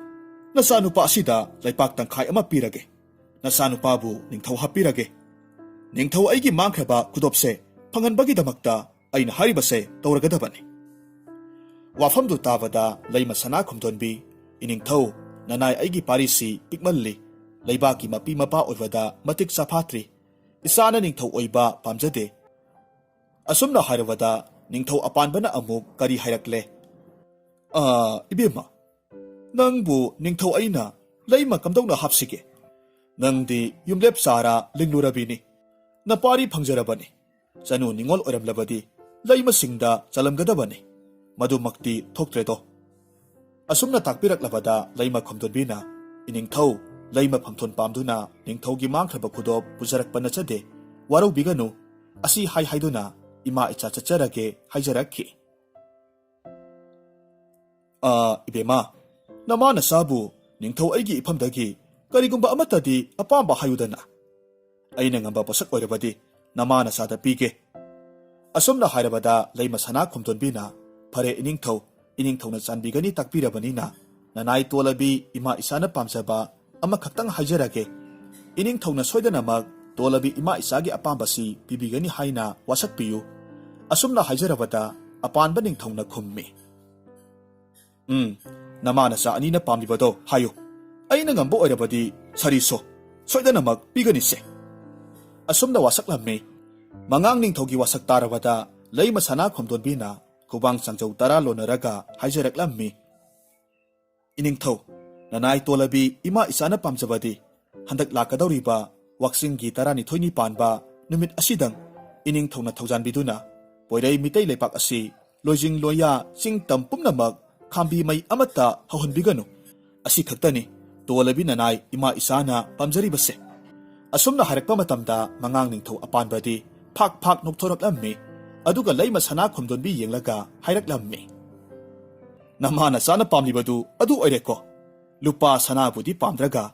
"ꯅꯆꯥꯅꯨꯄꯥ ꯑꯁꯤꯗ ꯂꯩꯄꯥꯛ ꯇꯪꯈꯥꯏ ꯑꯃ ꯄꯤꯔꯒꯦ꯫ ꯅꯆꯥꯅꯨꯄꯥꯕꯨ ꯅꯤꯡꯊꯧ ꯍꯥꯞꯄꯤꯔꯒꯦ꯫ ꯅꯤꯡꯊꯧ ꯑꯩꯒꯤ ꯃꯥꯡꯈ꯭ꯔꯕ ꯈꯨꯗꯣꯞꯁꯦ ꯐꯪꯍꯟꯕꯒꯤꯗꯃꯛꯇ ꯑꯩꯅ ꯍꯥꯏꯔꯤꯕꯁꯦ ꯇꯧꯔꯒꯗꯕꯅꯤ"꯫ ꯋꯥꯐꯝꯗꯨ ꯇꯥꯕꯗ ꯂꯩꯃ ꯁꯅꯥ ꯈꯣꯝꯗꯣꯟꯕꯤ, "ꯏꯅꯤꯡꯊꯧ, ꯅꯅꯥꯏ ꯑꯩꯒꯤ ꯄꯥꯔꯤꯁꯤ ꯄꯤꯛꯃꯜꯂꯤ, ꯂꯩꯕꯥꯛꯀꯤ ꯃꯄꯤ ꯃꯄꯥ ꯑꯣꯏꯕꯗ ꯃꯇꯤꯛ ꯆꯥꯐꯥꯠꯇ꯭ꯔꯤ꯫ ꯏꯆꯥꯅ ꯅꯤꯡꯊꯧ ꯑꯣꯏꯕ ꯄꯥꯝꯖꯗꯦ"꯫ ꯑꯁꯨꯝꯅ ꯍꯥꯏꯔꯕꯗ ꯅꯤꯡꯊꯧ ꯑꯄꯥꯟꯕꯅ ꯑꯃꯨꯛ ꯀꯔꯤ ꯍꯥꯏꯔꯛꯂꯦ? "ꯑꯥ, ꯏꯕꯦꯝꯃ, ꯅꯪꯕꯨ ꯅꯤꯡꯊꯧ ꯑꯩꯅ ꯂꯩꯃ ꯀꯝꯗꯧꯅ ꯍꯥꯞꯁꯤꯒꯦ? ꯅꯪꯗꯤ ꯌꯨꯝꯂꯦꯞ ꯆꯥꯔ ꯂꯤꯡꯂꯨꯔꯕꯤꯅꯤ꯫ ꯅꯄꯥꯔꯤ ꯐꯪꯖꯔꯕꯅꯤ꯫ ꯆꯅꯨ ꯅꯤꯉꯣꯜ ꯑꯣꯏꯔꯝꯂꯕꯗꯤ ꯂꯩꯃꯁꯤꯡꯗ ꯆꯜꯂꯝꯒꯗꯕꯅꯤ꯫ ꯃꯗꯨꯃꯛꯇꯤ ꯊꯣꯛꯇ꯭ꯔꯦꯗꯣ"꯫ ꯑꯁꯨꯝꯅ ꯇꯥꯛꯄꯤꯔꯛꯂꯕꯗ ꯂꯩꯃ ꯈꯣꯝꯗꯣꯟꯕꯤꯅ, "ꯏꯅꯤꯡꯊꯧ, ꯂꯩꯃ ꯐꯝꯊꯣꯟ ꯄꯥꯝꯗꯨꯅ ꯅꯤꯡꯊꯧꯒꯤ ꯃꯥꯡꯈ꯭ꯔꯕ ꯈꯨꯗꯣꯞ ꯄꯨꯖꯔꯛꯄ ꯅꯠꯆꯗꯦ꯫ ꯋꯥꯔꯧꯕꯤꯒꯅꯨ꯫ ꯑꯁꯤ ꯍꯥꯏ ꯍꯥꯏꯗꯨꯅ ꯏꯃꯥ ꯏꯆꯥ ꯆꯠꯆꯔꯒꯦ" ꯍꯥꯏꯖꯔꯛꯈꯤ꯫ "ꯑꯥ, ꯏꯕꯦꯝꯃ, ꯅꯃꯥ ꯅꯆꯥꯕꯨ ꯅꯤꯡꯊꯧ ꯑꯩꯒꯤ ꯏꯐꯝꯗꯒꯤ ꯀꯔꯤꯒꯨꯝꯕ ꯑꯃꯠꯇꯗꯤ ꯑꯄꯥꯝꯕ ꯍꯥꯏꯌꯨꯗꯅ꯫ ꯑꯩꯅ ꯉꯝꯕ ꯄꯣꯠꯁꯛ ꯑꯣꯏꯔꯕꯗꯤ ꯅꯃꯥ ꯅꯆꯥꯗ ꯄꯤꯒꯦ"꯫ ꯑꯁꯨꯝꯅ ꯍꯥꯏꯔꯕꯗ ꯂꯩꯃ ꯁꯅꯥ ꯈꯣꯝꯗꯣꯟꯕꯤꯅ, "ꯐꯔꯦ ꯏꯅꯤꯡꯊꯧ, ꯏꯅꯤꯡꯊꯧꯅ ꯆꯥꯟꯕꯤꯒꯅꯤ ꯇꯥꯛꯄꯤꯔꯕꯅꯤꯅ, ꯅꯅꯥꯏ ꯇꯣꯜꯂꯕꯤ ꯏꯃꯥ ꯏꯆꯥꯅ ꯄꯥꯝꯖꯕ ꯑꯃꯈꯛꯇꯪ ꯍꯥꯏꯖꯔꯒꯦ꯫ ꯏꯅꯤꯡꯊꯧꯅ ꯁꯣꯏꯗꯅꯃꯛ ꯇꯣꯜꯂꯕꯤ ꯏꯃꯥ ꯏꯆꯥꯒꯤ ꯑꯄꯥꯝꯕꯁꯤ ꯄꯤꯕꯤꯒꯅꯤ ꯍꯥꯏꯅ ꯋꯥꯁꯛꯄꯤꯌꯨ"꯫ ꯑꯁꯨꯝꯅ ꯍꯥꯏꯖꯔꯕꯗ ꯑꯄꯥꯟꯕ ꯅꯤꯡꯊꯧꯅ ꯈꯨꯝꯃꯤ, "ꯎꯝ, ꯅꯃꯥ ꯅꯆꯥ ꯑꯅꯤꯅ ꯄꯥꯝꯂꯤꯕꯗꯣ ꯍꯥꯏꯌꯨ꯫ ꯑꯩꯅ ꯉꯝꯕ ꯑꯣꯏꯔꯕꯗꯤ ꯁꯥꯔꯤꯁꯣ ꯁꯣꯏꯗꯅꯃꯛ ꯄꯤꯒꯅꯤꯁꯦ"꯫ ꯑꯁꯨꯝꯅ ꯋꯥꯁꯛꯂꯝꯃꯤ꯫ ꯃꯉꯥꯡ ꯅꯤꯡꯊꯧꯒꯤ ꯋꯥꯁꯛ ꯇꯥꯔꯕꯗ ꯂꯩꯃ ꯁꯅꯥ ꯈꯣꯝꯗꯣꯟꯕꯤꯅ ꯈꯨꯕꯥꯡ ꯆꯥꯡꯖꯧ ꯇꯔꯥ ꯂꯣꯟꯅꯔꯒ ꯍꯥꯏꯖꯔꯛꯂꯝꯃꯤ, "ꯏꯅꯤꯡꯊꯧ, ꯅꯅꯥꯏ ꯇꯣꯜꯂꯕꯤ ꯏꯃꯥ ꯏꯆꯥꯅ ꯄꯥꯝꯖꯕꯗꯤ ꯍꯟꯗꯛ ꯂꯥꯛꯀꯗꯧꯔꯤꯕ ꯋꯥꯛꯆꯤꯡꯒꯤ ꯇꯔꯥꯅꯤꯊꯣꯏꯅꯤ ꯄꯥꯟꯕ ꯅꯨꯃꯤꯠ ꯑꯁꯤꯗꯪ ꯏꯅꯤꯡꯊꯧꯅ ꯊꯧꯖꯥꯟꯕꯤꯗꯨꯅ ꯄꯣꯏꯔꯩ ꯃꯤꯇꯩ ꯂꯩꯄꯥꯛ ꯑꯁꯤ ꯂꯣꯏꯖꯤꯡ ꯂꯣꯏꯌꯥ ꯆꯤꯡ ꯇꯝ ꯄꯨꯝꯅꯃꯛ ꯈꯥꯝꯕꯤ ꯃꯩ ꯑꯃꯠꯇ ꯍꯧꯍꯟꯕꯤꯒꯅꯨ꯫ ꯑꯁꯤ ꯈꯛꯇꯅꯤ ꯇꯣꯜꯂꯕꯤ ꯅꯅꯥꯏ ꯏꯃꯥ ꯏꯆꯥꯅ ꯄꯥꯝꯖꯔꯤꯕꯁꯦ"꯫ ꯑꯁꯨꯝꯅ ꯍꯥꯏꯔꯛꯄ ꯃꯇꯝꯗ ꯃꯉꯥꯡ ꯅꯤꯡꯊꯧ ꯑꯄꯥꯟꯕꯗꯤ ꯐꯥꯛ ꯐꯥꯛ ꯅꯣꯛꯊꯣꯔꯛꯂꯝꯃꯤ꯫ ꯑꯗꯨꯒ ꯂꯩꯃ ꯁꯅꯥ ꯈꯣꯝꯗꯣꯟꯕꯤ ꯌꯦꯡꯂꯒ ꯍꯥꯏꯔꯛꯂꯝꯃꯤ, "ꯅꯃꯥ ꯅꯆꯥꯅ ꯄꯥꯝꯂꯤꯕꯗꯨ ꯑꯗꯨ ꯑꯣꯏꯔꯦꯀꯣ꯫ ꯂꯨꯄꯥ ꯁꯅꯥꯕꯨꯗꯤ ꯄꯥꯝꯗ꯭ꯔꯒ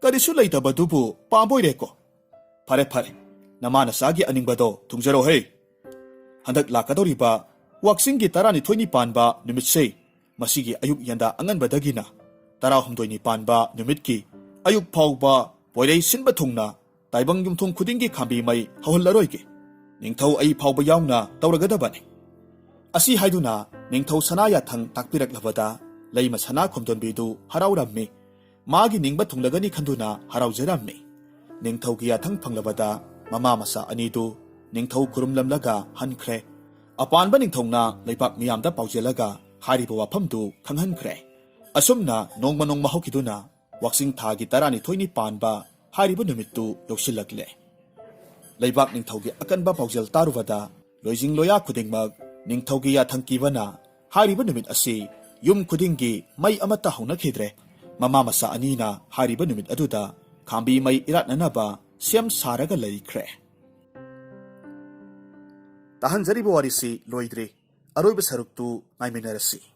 ꯀꯔꯤꯁꯨ ꯂꯩꯇꯕꯗꯨꯕꯨ ꯄꯥꯝꯕ ꯑꯣꯏꯔꯦꯀꯣ꯫ ꯐꯔꯦ, ꯐꯔꯦ, ꯅꯃꯥ ꯅꯆꯥꯒꯤ ꯑꯅꯤꯡꯕꯗꯣ ꯊꯨꯡꯖꯔꯣꯍꯦ꯫ ꯍꯟꯗꯛ ꯂꯥꯛꯀꯗꯧꯔꯤꯕ ꯋꯥꯛꯆꯤꯡꯒꯤ ꯇꯔꯥꯅꯤꯊꯣꯏꯅꯤ ꯄꯥꯟꯕ ꯅꯨꯃꯤꯠꯁꯦ, ꯃꯁꯤꯒꯤ ꯑꯌꯨꯛ ꯌꯦꯟꯗꯥ ꯑꯉꯟꯕꯗꯒꯤꯅ ꯇꯔꯥꯍꯨꯝꯗꯣꯏꯅꯤ ꯄꯥꯟꯕ ꯅꯨꯃꯤꯠꯀꯤ ꯑꯌꯨꯛ ꯐꯥꯎꯕ ꯄꯣꯏꯔꯩ ꯁꯤꯟꯕ ꯊꯨꯡꯅ ꯇꯥꯏꯕꯪ ꯌꯨꯝꯊꯣꯡ ꯈꯨꯗꯤꯡꯒꯤ ꯈꯥꯝꯕꯤ ꯃꯩ ꯍꯧꯍꯜꯂꯔꯣꯏꯒꯦ꯫ ꯅꯤꯡꯊꯧ ꯑꯩ ꯐꯥꯎꯕ ꯌꯥꯎꯅ ꯇꯧꯔꯒꯗꯕꯅꯤ꯫ ꯑꯁꯤ ꯍꯥꯏꯗꯨꯅ ꯅꯤꯡꯊꯧ ꯁꯅꯥ ꯌꯥꯊꯪ ꯇꯥꯛꯄꯤꯔꯛꯂꯕꯗ ꯂꯩꯃ ꯁꯅꯥ ꯈꯣꯝꯗꯣꯟꯕꯤꯗꯨ ꯍꯔꯥꯎꯔꯝꯃꯤ꯫ ꯃꯥꯒꯤ ꯅꯤꯡꯕ ꯊꯨꯡꯂꯒꯅꯤ ꯈꯟꯗꯨꯅ ꯍꯔꯥꯎꯖꯔꯝꯃꯤ꯫ ꯅꯤꯡꯊꯧꯒꯤ ꯌꯥꯊꯪ ꯐꯪꯂꯕꯗ ꯃꯃꯥ ꯃꯆꯥ ꯑꯅꯤꯗꯨ ꯅꯤꯡꯊꯧ ꯈꯨꯔꯨꯝꯂꯝꯂꯒ ꯍꯟꯈ꯭ꯔꯦ꯫ ꯑꯄꯥꯟꯕ ꯅꯤꯡꯊꯧꯅ ꯂꯩꯕꯥꯛ ꯃꯤꯌꯥꯝꯗ ꯄꯥꯎꯖꯦꯜꯂꯒ ꯍꯥꯏꯔꯤꯕ ꯋꯥꯐꯝꯗꯨ ꯈꯪꯍꯟꯈ꯭ꯔꯦ꯫ ꯑꯁꯨꯝꯅ ꯅꯣꯡꯃ ꯅꯣꯡꯃ ꯍꯧꯈꯤꯗꯨꯅ ꯋꯥꯛꯆꯤꯡ ꯊꯥꯒꯤ ꯇꯔꯥꯅꯤꯊꯣꯏꯅꯤ ꯄꯥꯟꯕ ꯍꯥꯏꯔꯤꯕ ꯅꯨꯃꯤꯠꯇꯨ ꯌꯧꯁꯤꯜꯂꯛꯂꯦ꯫ ꯂꯩꯕꯥꯛ ꯅꯤꯡꯊꯧꯒꯤ ꯑꯀꯟꯕ ꯄꯥꯎꯖꯦꯜ ꯇꯥꯔꯨꯕꯗ ꯂꯣꯏꯖꯤꯡ ꯂꯣꯌꯥ ꯈꯨꯗꯤꯡꯃꯛ ꯅꯤꯡꯊꯧꯒꯤ ꯌꯥꯊꯪ ꯀꯤꯕꯅ ꯍꯥꯏꯔꯤꯕ ꯅꯨꯃꯤꯠ ꯑꯁꯤ ꯌꯨꯝ ꯈꯨꯗꯤꯡꯒꯤ ꯃꯩ ꯑꯃꯠꯇ ꯍꯧꯅꯈꯤꯗ꯭ꯔꯦ꯫ ꯃꯃꯥ ꯃꯆꯥ ꯑꯅꯤꯅ ꯍꯥꯏꯔꯤꯕ ꯅꯨꯃꯤꯠ ꯑꯗꯨꯗ ꯈꯥꯝꯕꯤ ꯃꯩ ꯏꯔꯥꯠꯅꯅꯕ ꯁꯦꯝ ꯁꯥꯔꯒ ꯂꯩꯈ꯭ꯔꯦ꯫ ꯇꯥꯍꯟꯖꯔꯤꯕ ꯋꯥꯔꯤꯁꯤ ꯂꯣꯏꯗ꯭ꯔꯤ, ꯑꯔꯣꯏꯕ ꯁꯔꯨꯛꯇꯨ ꯉꯥꯏꯃꯤꯟꯅꯔꯁꯤ꯫